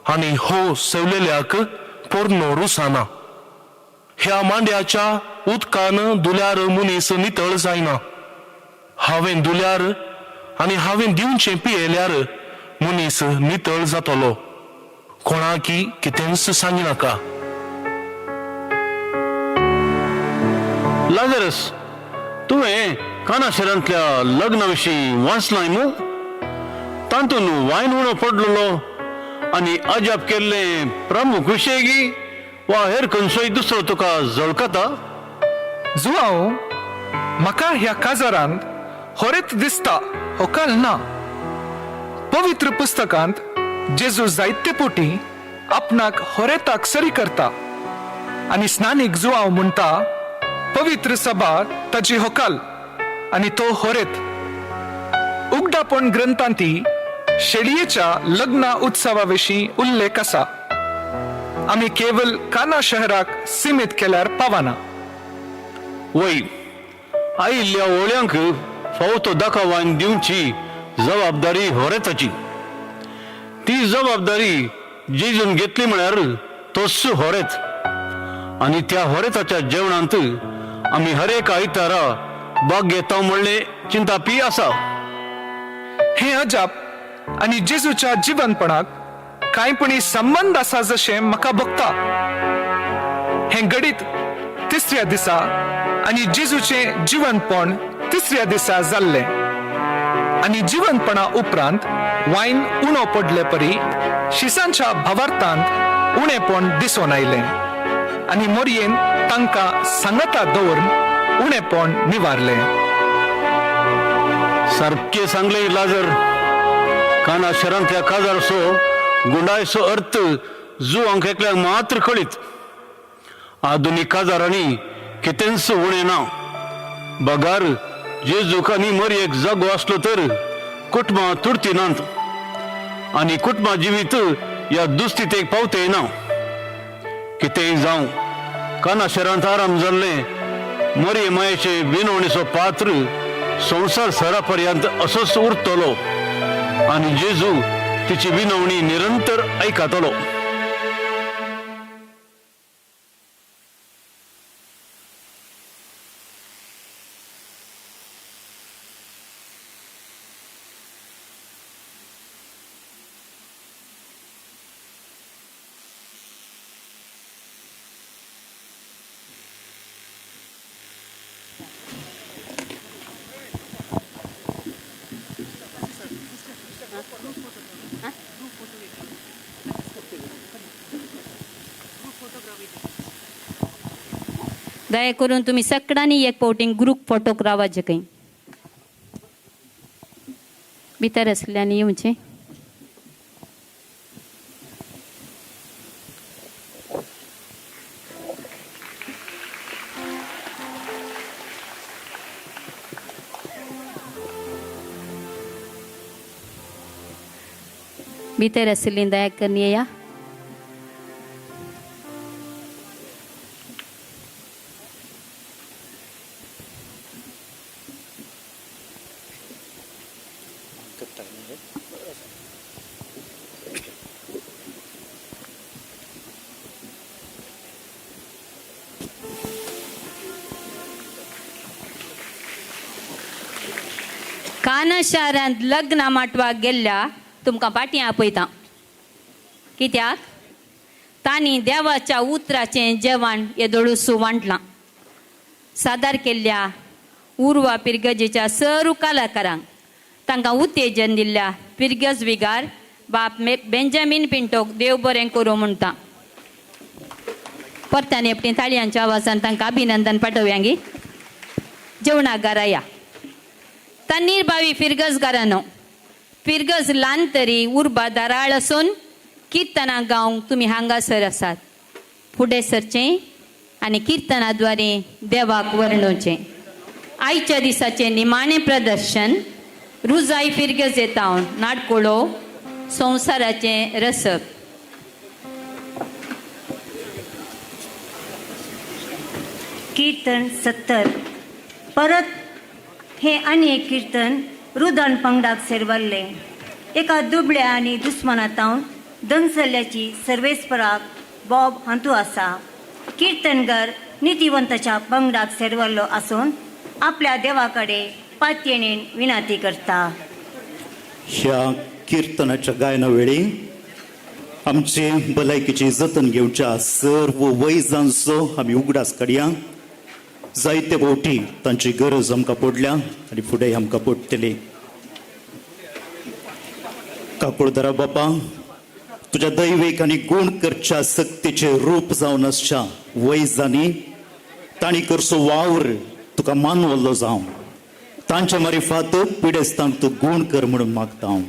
आनी हो सेवलेल्याक पोरनो रुसाना. ह्या मांड्याच्या उदकान धुल्यार मनीस नितळ जायना. हांवें धुल्यार आनी हांवें दिवचें पियेल्यार मनीस नितळ जातलो. कोणाकी कितेंच सांगिनाका. लाजरस, तुवें काना शारांतल्या लग्ना विशीं वाचलाय मू? तातूंत वायन उणो पडलेलो आनी अजाप केल्लें प्रमुख विशय गी वा हेर खंयचोय दुसरो तुका झळकता? जुआंव, म्हाका ह्या काजारांत होरेत दिसता होकाल ना. पवित्र पुस्तकांत जेजू जायते पोटी आपणाक होरेताक सरी करता आनी स्नानीक जुआंव म्हणटा पवित्र सभा ताची होकाल आनी तो होरेत. उगडापण ग्रंथांती शेळयेच्या लग्न उत्सवा विशीं उल्लेख आसा. आमी केवल काना शहराक सीमित केल्यार पावना. वय, आयिल्ल्या ओळ्यांक फावो तो दाखोवन दिवची जबाबदारी होरेताची. ती जबाबदारी जेजून घेतली म्हळ्यार तोच होरेत. आनी त्या होरेताच्या जेवणांत आमी हर एक आयतारा भाग घेता म्हणलें चिंतापी आसा. हें अजाप आनी जेजूच्या जिवनपणाक कांयपणी संबंद आसा जशें म्हाका भोगता. हें घडीत तिसऱ्या दिसा आनी जेजूचें जिवनपण तिसऱ्या दिसा जाल्लें आनी जिवनपणा उपरांत वायन उणो पडले परी शिसांच्या भावार्थांत उणेपण दिसून आयलें आनी मोरयेन तांकां सांगाता दवरून उणेपण निवारलें. सारकें सांगलें लाजर. काना शहरांतल्या काजारसो गुंडायचो अर्थ जुवांक एकल्याक मात्र कळीत. आधुनीक काजारांनी कितेंच उणें ना. बगार जेजूक आनी मरयेक जागो आसलो तर कुटुंबां तुरती नात आनी कुटुंबां जिवीत ह्या दुस्थितेक पावतय ना. कितेंय जावं, काना शहरांत आराम जाल्लें मरये मायेचे विनवणेचो पात्र संवसार सरा पर्यंत असोच उरतलो आनी जेजू तिची विनवणी निरंतर आयकतलो. दया करून तुम्ही सगळ्यांनी एक फावटी ग्रुप फोटो रावाचे खंय भितर आसल्यानी येवचें. भितर आशिल्लीं दया करून येया. काना शारांत लग्न माटवाक गेल्ल्या तुमकां पाटी आपयता. कित्याक तांणी देवाच्या उतराचें जेवण येदोळूसू वांटलां. सादर केल्ल्या उर्वा पिरगजेच्या सर्व कलाकारांक तांकां उत्तेजन दिल्ल्या पिरगज विगार बाप बेंजामीन पिंटोक देव बरें करूं म्हणटा. परत्यान आपली ताळयांच्या आवाजान तांकां अभिनंदन पाठोवयांगी. जेवणागारा या तन्नीर बावी फिरगजगारानो, फिरगज ल्हान तरी उर्बा दाराळ आसून किर्तनां गावंक तुमी हांगासर आसात. फुडें सरचें आनी किर्तना द्वारे देवाक वर्णोवचें. आयच्या दिसाचें निमाणें प्रदर्शन रुजाय फिरगज येता नाटकुळो संवसाराचें रसप. कीर्तन 70. परत हे आनी एक कीर्तन रुदान पंगडाक सेरवल्लें. एका दुबळ्या आनी दुस्मानातावन दनसल्ल्याची सर्वेस्पराक बॉब हांतू आसा. कीर्तनगर नितीवंताच्या पंगडाक सेरवल्लो आसून आपल्या देवा कडेन पातयेणेन विनाती करता. ह्या किर्तनाच्या गायना वेळी आमचे भलायकीची जतन घेवच्या सर्व वैजांचो आमी उगडास काडया. जायते फावटी तांची गरज आमकां पडल्या आनी फुडें आमकां पडटली. काकुळदरा बापा, तुज्या दैवीक आनी गूण करच्या सक्तीचें रूप जावन आसच्या वैजांनी तांणी करचो वावर तुका मानवल्लो जावं. तांच्या मारिफात पिडेस्तांक तूं गूण कर म्हणून मागता हांव.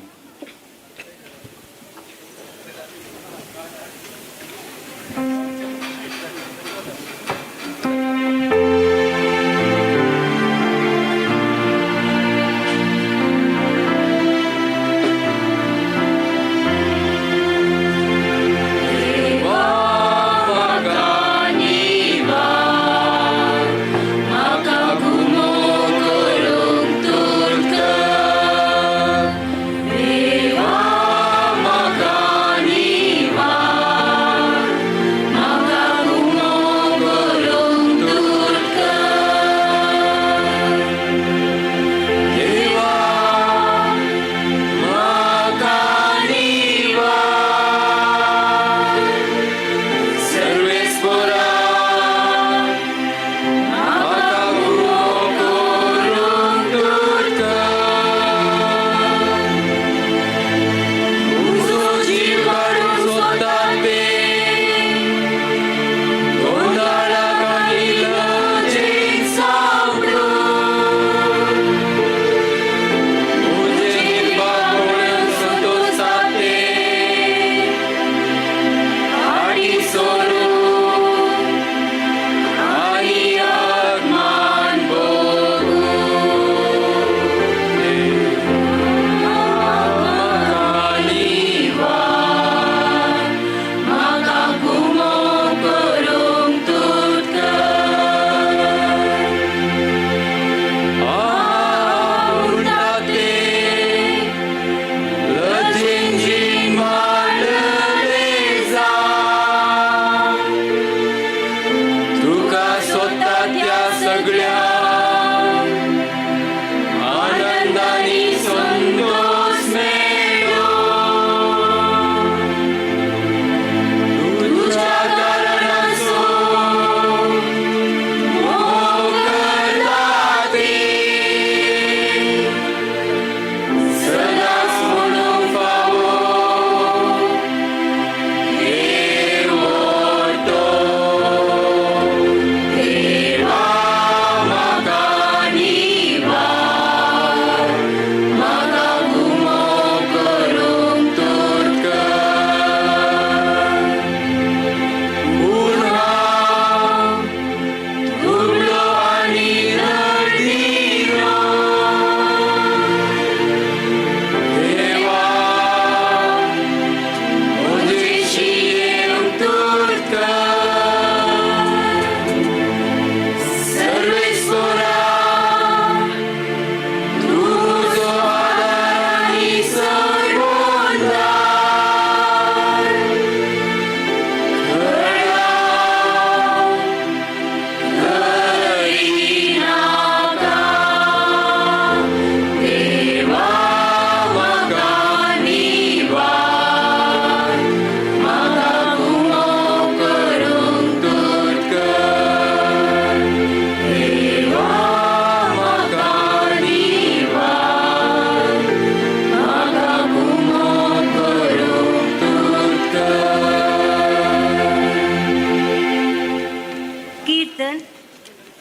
देवा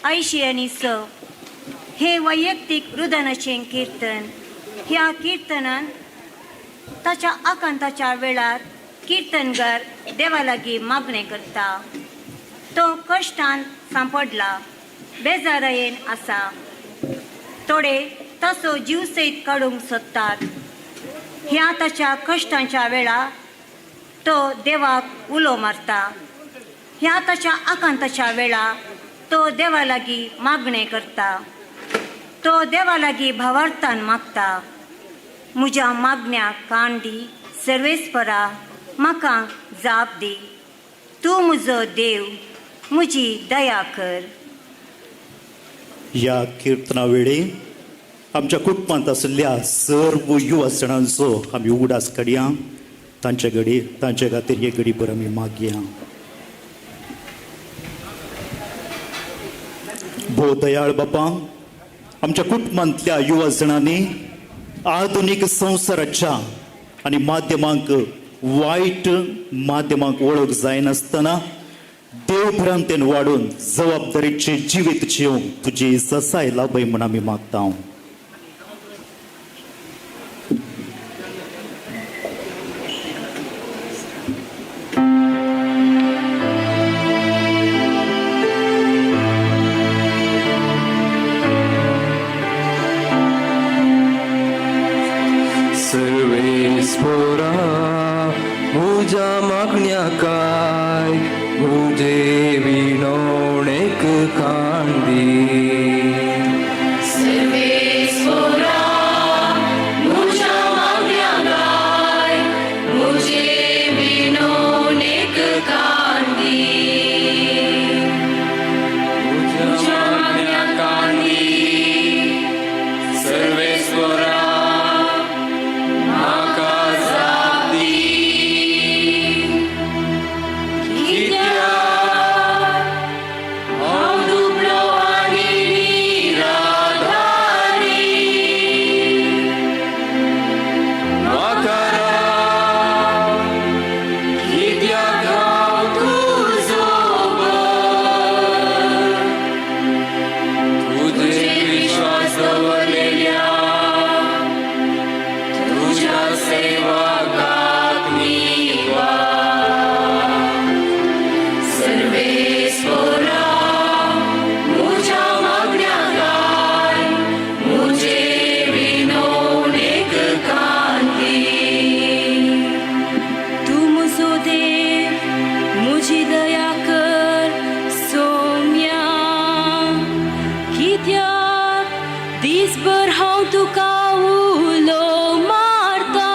अंयशीं आनी स. हे वैयक्तीक रुदनाचें किर्तन. ह्या किर्तनान ताच्या आकांताच्या वेळार किर्तनगर देवा लागीं मागणें करता. तो कश्टान सांपडला, बेजारायेन आसा. थोडे ताचो जीव सयत काडूंक सोदतात. ह्या ताच्या कश्टांच्या वेळार तो देवाक उलो मारता. ह्या ताच्या आकांताच्या वेळार तो देवा लागीं मागणें करता. तो देवा लागीं भावार्थान मागता, म्हज्या मागण्याक कान दी सर्वेस्परा, म्हाका जाप दी. तूं म्हजो देव, म्हजी दया कर. ह्या किर्तना वेळी आमच्या कुटुंबांत आशिल्ल्या सर्व युवा जाणांचो आमी उगडास काडया. तांचे घडी तांचे खातीर हे घडीभर आमी मागया. भोव दयाळ बापा, आमच्या कुटुंबांतल्या युवा जाणांनी आधुनीक संवसाराच्या आनी माध्यमांक वायट माध्यमांक वळख जायनासतना देवभ्रांतेन वाडून जबाबदारीचे जिवीत जिवंक तुजी जसाय लाभय म्हूण आमी मागता. सर्वेस्पोरा म्हज्या मागण्या काय म्हजे विणवणेक कान दी. सर्वेस्पोरा म्हज्या मागण्या गाय म्हजे विणवणेक कान दी. म्हज्या मागण्या कान दी सर्वेस्पोरा, म्हाका जाप दी. कित्याक हांव दुबळो आनी निराधारी, म्हाका राव कित्याक हांव तुजो बर, तुजेर विश्वास दवरलेल्या तुज्या सेवकाक निवार. सर्वेस्पोरा म्हज्या मागण्या गाय म्हजे विणवणेक कान दी. तूं म्हजो देव, म्हजी दया कर सोम्या. कित्याक दीसभर हांव तुका उलो मारता.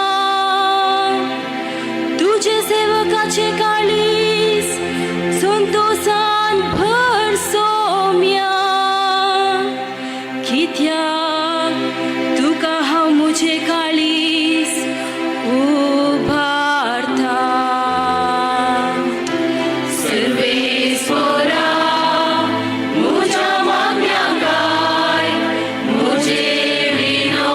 तुजे सेवकाचे काळीज संतोसान भर सोम्या. कित्याक तुका हांव म्हजें काळीज उबारता. सर्वेस्पोरा म्हज्या मागण्या गाय म्हजे विणवणेक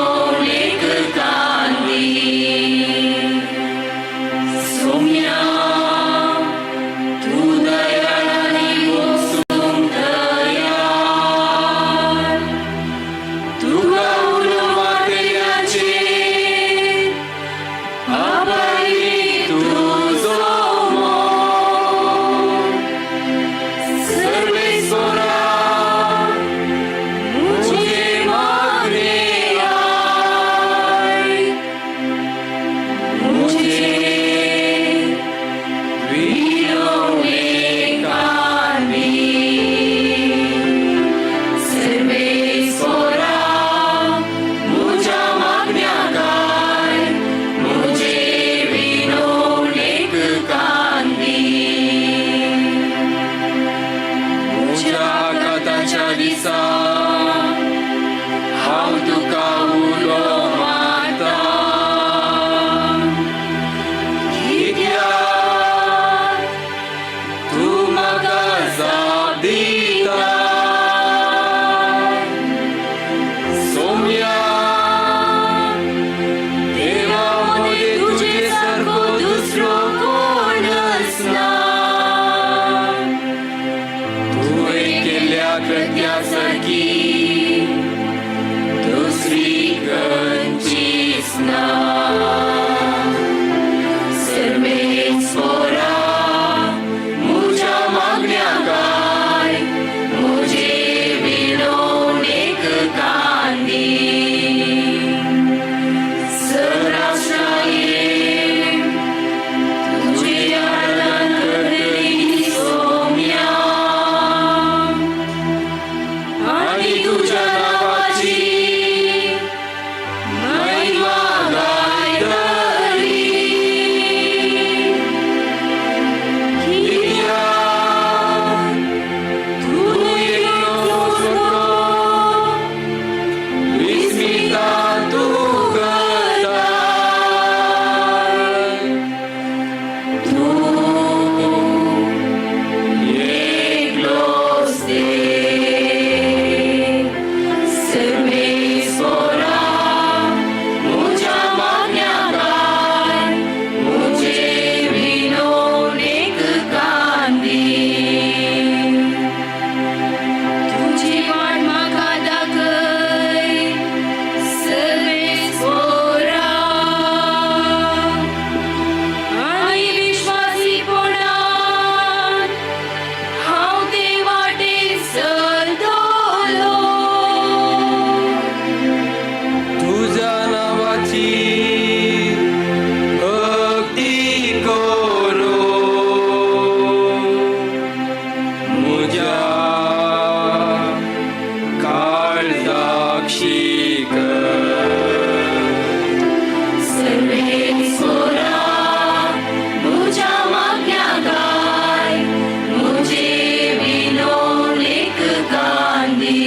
तुगेल्या कृत्या सारकी दुसरी खंयचीच ना. सर्वेस्पोरा म्हज्या मागण्याक आय, म्हजे विनवणेक कान दी. सराश्राये तुजे आराधन करतली सोम्या, आनी तुज्या नांवाची महिमा गायतली. कित्याक तूं एकलोच बरो, विस्मितां तूं करताय. तूं एकलोच देव. सर्वेस्पोरा म्हज्या मागण्याक आय, म्हजे विनवणेक कान दी. तुजी वाट म्हाका दाखय सर्वेस्पोरा, आनी विश्वासीपणान हांव ते वाटेन चलतलो. तुझ्या नांवाची भक्ती करो म्हज्या काळजाक शिकय. सर्वेस्पोरा म्हज्या मागण्याक आय, म्हजे विनवणेक कान दी.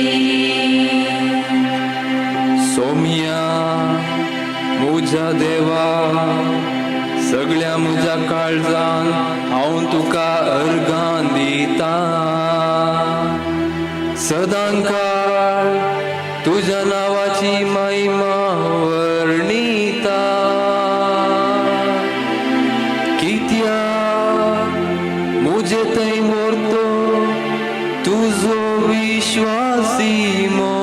सोम्या म्हज्या देवा, सगळ्या म्हज्या काळजान हांव तुका अर्गां दिता. सदांकाळ तुज्या नांवाची महिमा वर्णिता. कित्याक म्हजे थंय व्हरतो तुजो विश्वासी मोग,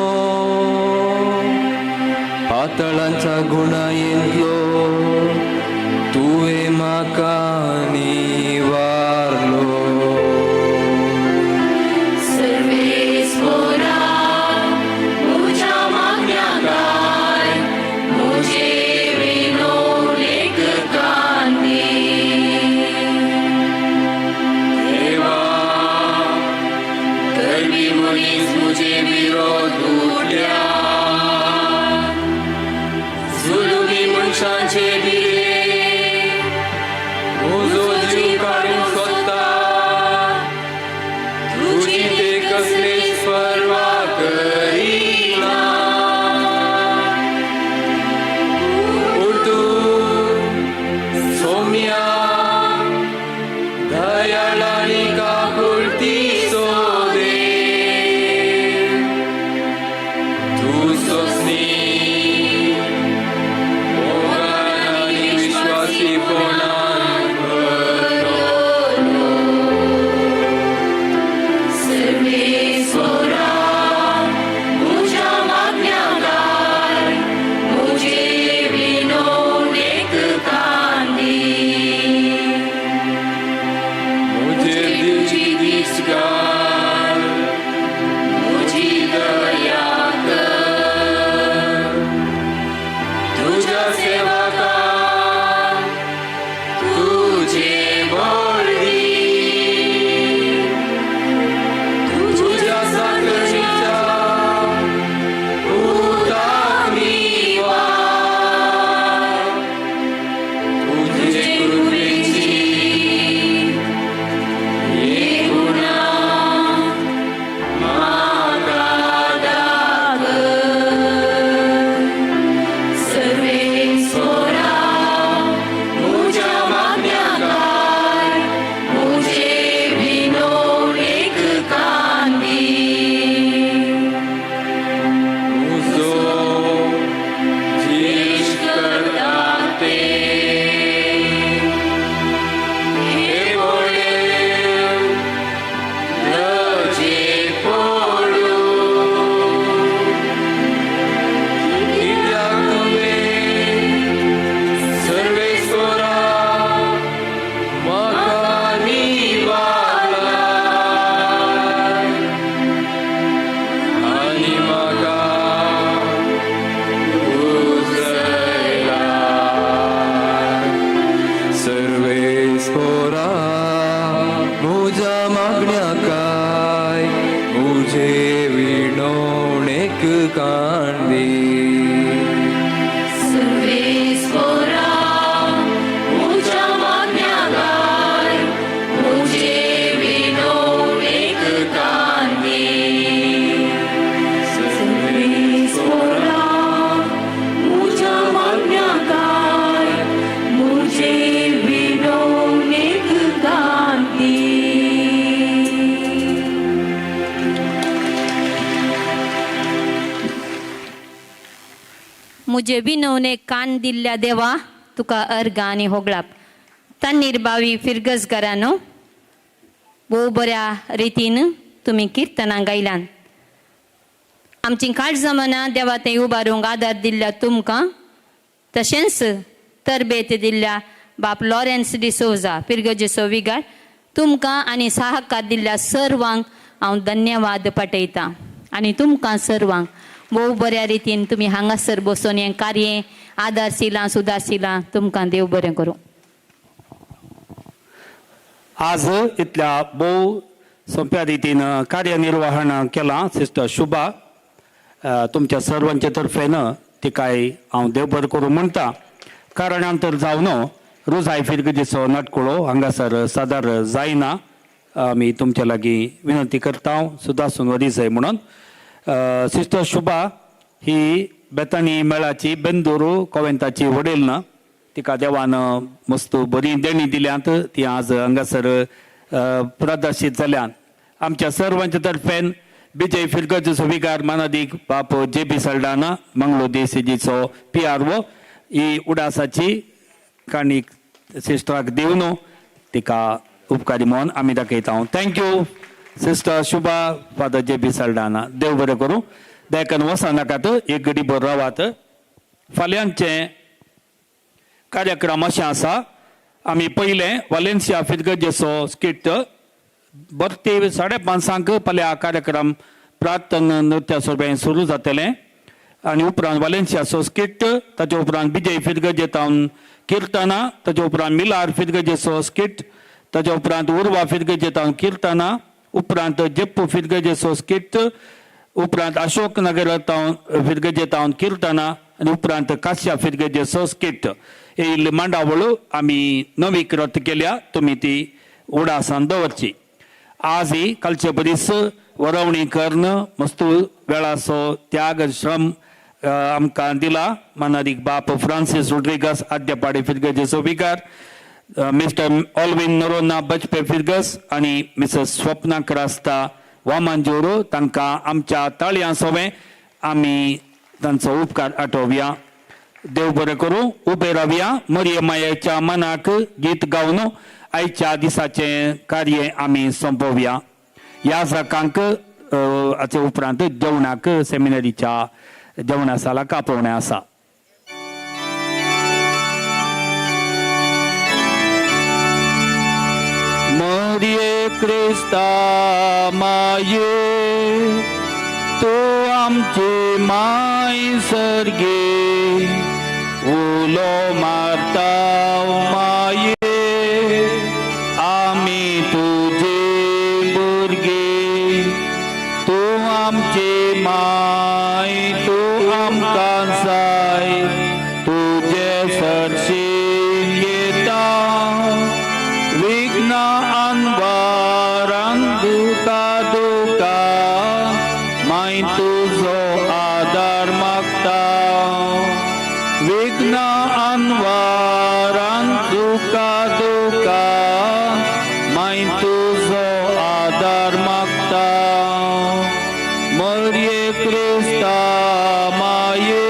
पातळांच्या गुणायेंतलो तुवें म्हाका निवारलो. सर्वेस्पोरा म्हज्या मागण्याक आय, म्हजे विनवणेक कान दी. देवा, धर्मी मनीस म्हजे विरोध उठल्या, जुलुमी मनशांचे भिरेन विनवणेक कान दी. सुरवेस पोरा म्हज्या मागण्या गाय, म्हजे विनवणेक कान दी. सुरवेस पोरा म्हज्या मागण्या गाय, म्हजे विनवणेक कान दी. मुजे विनवणे कान दिल्ल्या देवा तुका अर्घ आनी होगळाप. तन्नीर बावी फिरगजगारानो, भोव बऱ्या रितीन तुमी किर्तनां गायल्यान. आमची काळजां मनां देवा थंय उबारूंक आदार दिल्ल्या तुमकां, तशेंच तरबेत दिल्ल्या बाप लॉरेन्स डिसोजा फिरगजेचो विगार तुमकां आनी साहकार दिल्ल्या सर्वांक हांव धन्यवाद पाठयतां. आनी तुमकां सर्वांक भोव बऱ्या रितीन तुमी हांगासर बसून हें कार्य आदारशिलां सुदारशिलां, तुमकां देव बरें करूं. आज इतल्या भोव सोंप्या रितीन कार्यनिर्वहण केलां सिस्टर शुभा, तुमच्या सर्वांचे तर्फेन तिकाय हांव देव बरें करूं म्हणटा. कारणान तर जावन रोजाय फिरगजेचो नाटकुळो हांगासर सादर जायना. आमी तुमच्या लागीं विनंती करता सुदासून वरी जाय म्हणून. सिस्टर शुभा ही बेतानी मेळाची बेंदूर कोवेंताची वडील ना, तिका देवान मस्त बरी देणी दिल्यांत, ती आज हांगासर प्रदर्शीत जाल्यान. आमच्या सर्वांच्या तर्फेन विजय फिरगजेचो विगार मानादीक बाप जे बी सल्डाना मंगलो देसीजीचो PRO ही उडासाची काणी सिस्टराक दिवन तिका उपकारी म्हणून आमी दाखयता. Thank you sister Shubha, father J B Saldanha. देव बरें करूं. देखून वसा नाकात, एक घडी बरो रावात. फाल्यांचें कार्यक्रम अशें आसा, आमी पयलें वालेन्सिया फिरगजेचो स्किट भरती 5:30 फाल्यां कार्यक्रम प्रार्थना नृत्या सोबें सुरू जातलें आनी उपरांत वालेन्सियाचो स्किट, ताचे उपरांत विजय फिरगजेतावन किर्तनां, ताचे उपरांत मिलार फिरगजेचो स्किट, ताचे उपरांत उर्वा फिरगजेतावन किर्तनां, उपरांत जेप्पू फिरगजेचो स्किट, उपरांत अशोक नगरातावन फिरगजेतावन किर्तनां आनी उपरांत काश्या फिरगजेचो स्किट. ही इल्ली मांडावळ आमी नवीकृत केल्या, तुमी ती उडासान दवरची. आज ही कालचे बरीच वरवणी करून मस्त वेळाचो त्याग श्रम आमकां दिला मानादीक बाप फ्रांसीस रोड्रिगस आद्यपाडी फिरगजेचो विगार, मिस्टर ऑलविन नरोना बजपे फिरगस आनी मिसेस स्वप्ना क्रास्ता वामांजोरो, तांकां आमच्या ताळयां सोवें आमी तांचो उपकार आठोवया. देव बरें करूं. उबे रावया, मरिय मायेच्या मनाक गीत गावन आयच्या दिसाचें कार्य आमी सोंपोवया. ह्या जाकांक हाचे उपरांत जेवणाक सेमिनरीच्या जेवणा सालाक आपोवणें आसा. मरिये क्रिस्ता माये, तूं आमची माय सर्गे, उलो मारता माये, आमी तुजे भुरगे, तूं आमची माय, तूं आमकां जाय, तुजे सरशी घेता विघ्न अनवारान दुका दुका, माय तुजो आदार मागता, विघ्न अनवारान दुका दुका, माय तुजो आदार मागता. मरिये क्रिस्ता माये,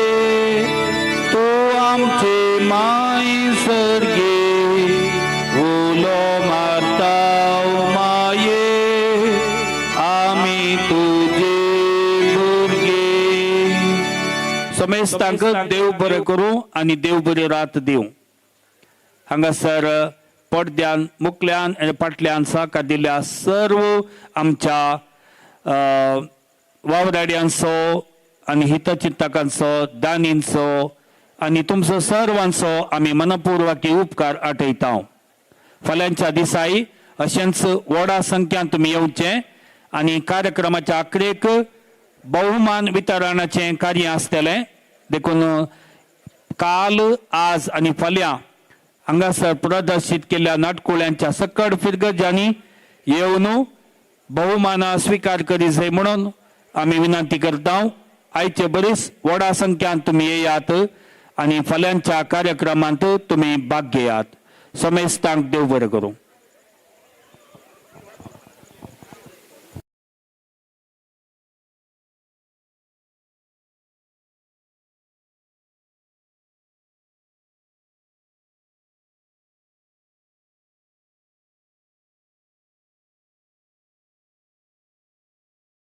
तूं आमची माय सर्गे, उलो मारता माये, आमी तुजे भुरगे. समेस्तांक देव बरें करूं आनी देव बरी रात दिवं. हांगासर पडद्यान मुकल्यान आनी फाटल्यान साकार दिल्ल्या सर्व आमच्या वावराड्यांचो आनी हितचिंतकांचो, दानींचो आनी तुमचो सर्वांचो आमी मनपूर्वकी उपकार आठयता. फाल्यांच्या दिसाय अशेंच व्हडा संख्यान तुमी येवचें आनी कार्यक्रमाच्या आखरेक बहुमान वितरणाचें कार्य आसतलें. देखून काल, आज आनी फाल्यां हांगासर प्रदर्शीत केल्ल्या नाटकुळ्यांच्या सकड फिरगजांनी येवन बहुमानां स्विकार करी जाय म्हणून आमी विनंती करता. आयचे बरीच व्हडा संख्यान तुमी येयात आनी फाल्यांच्या कार्यक्रमांत तुमी भाग घेयात. समेस्तांक देव बरें करूं.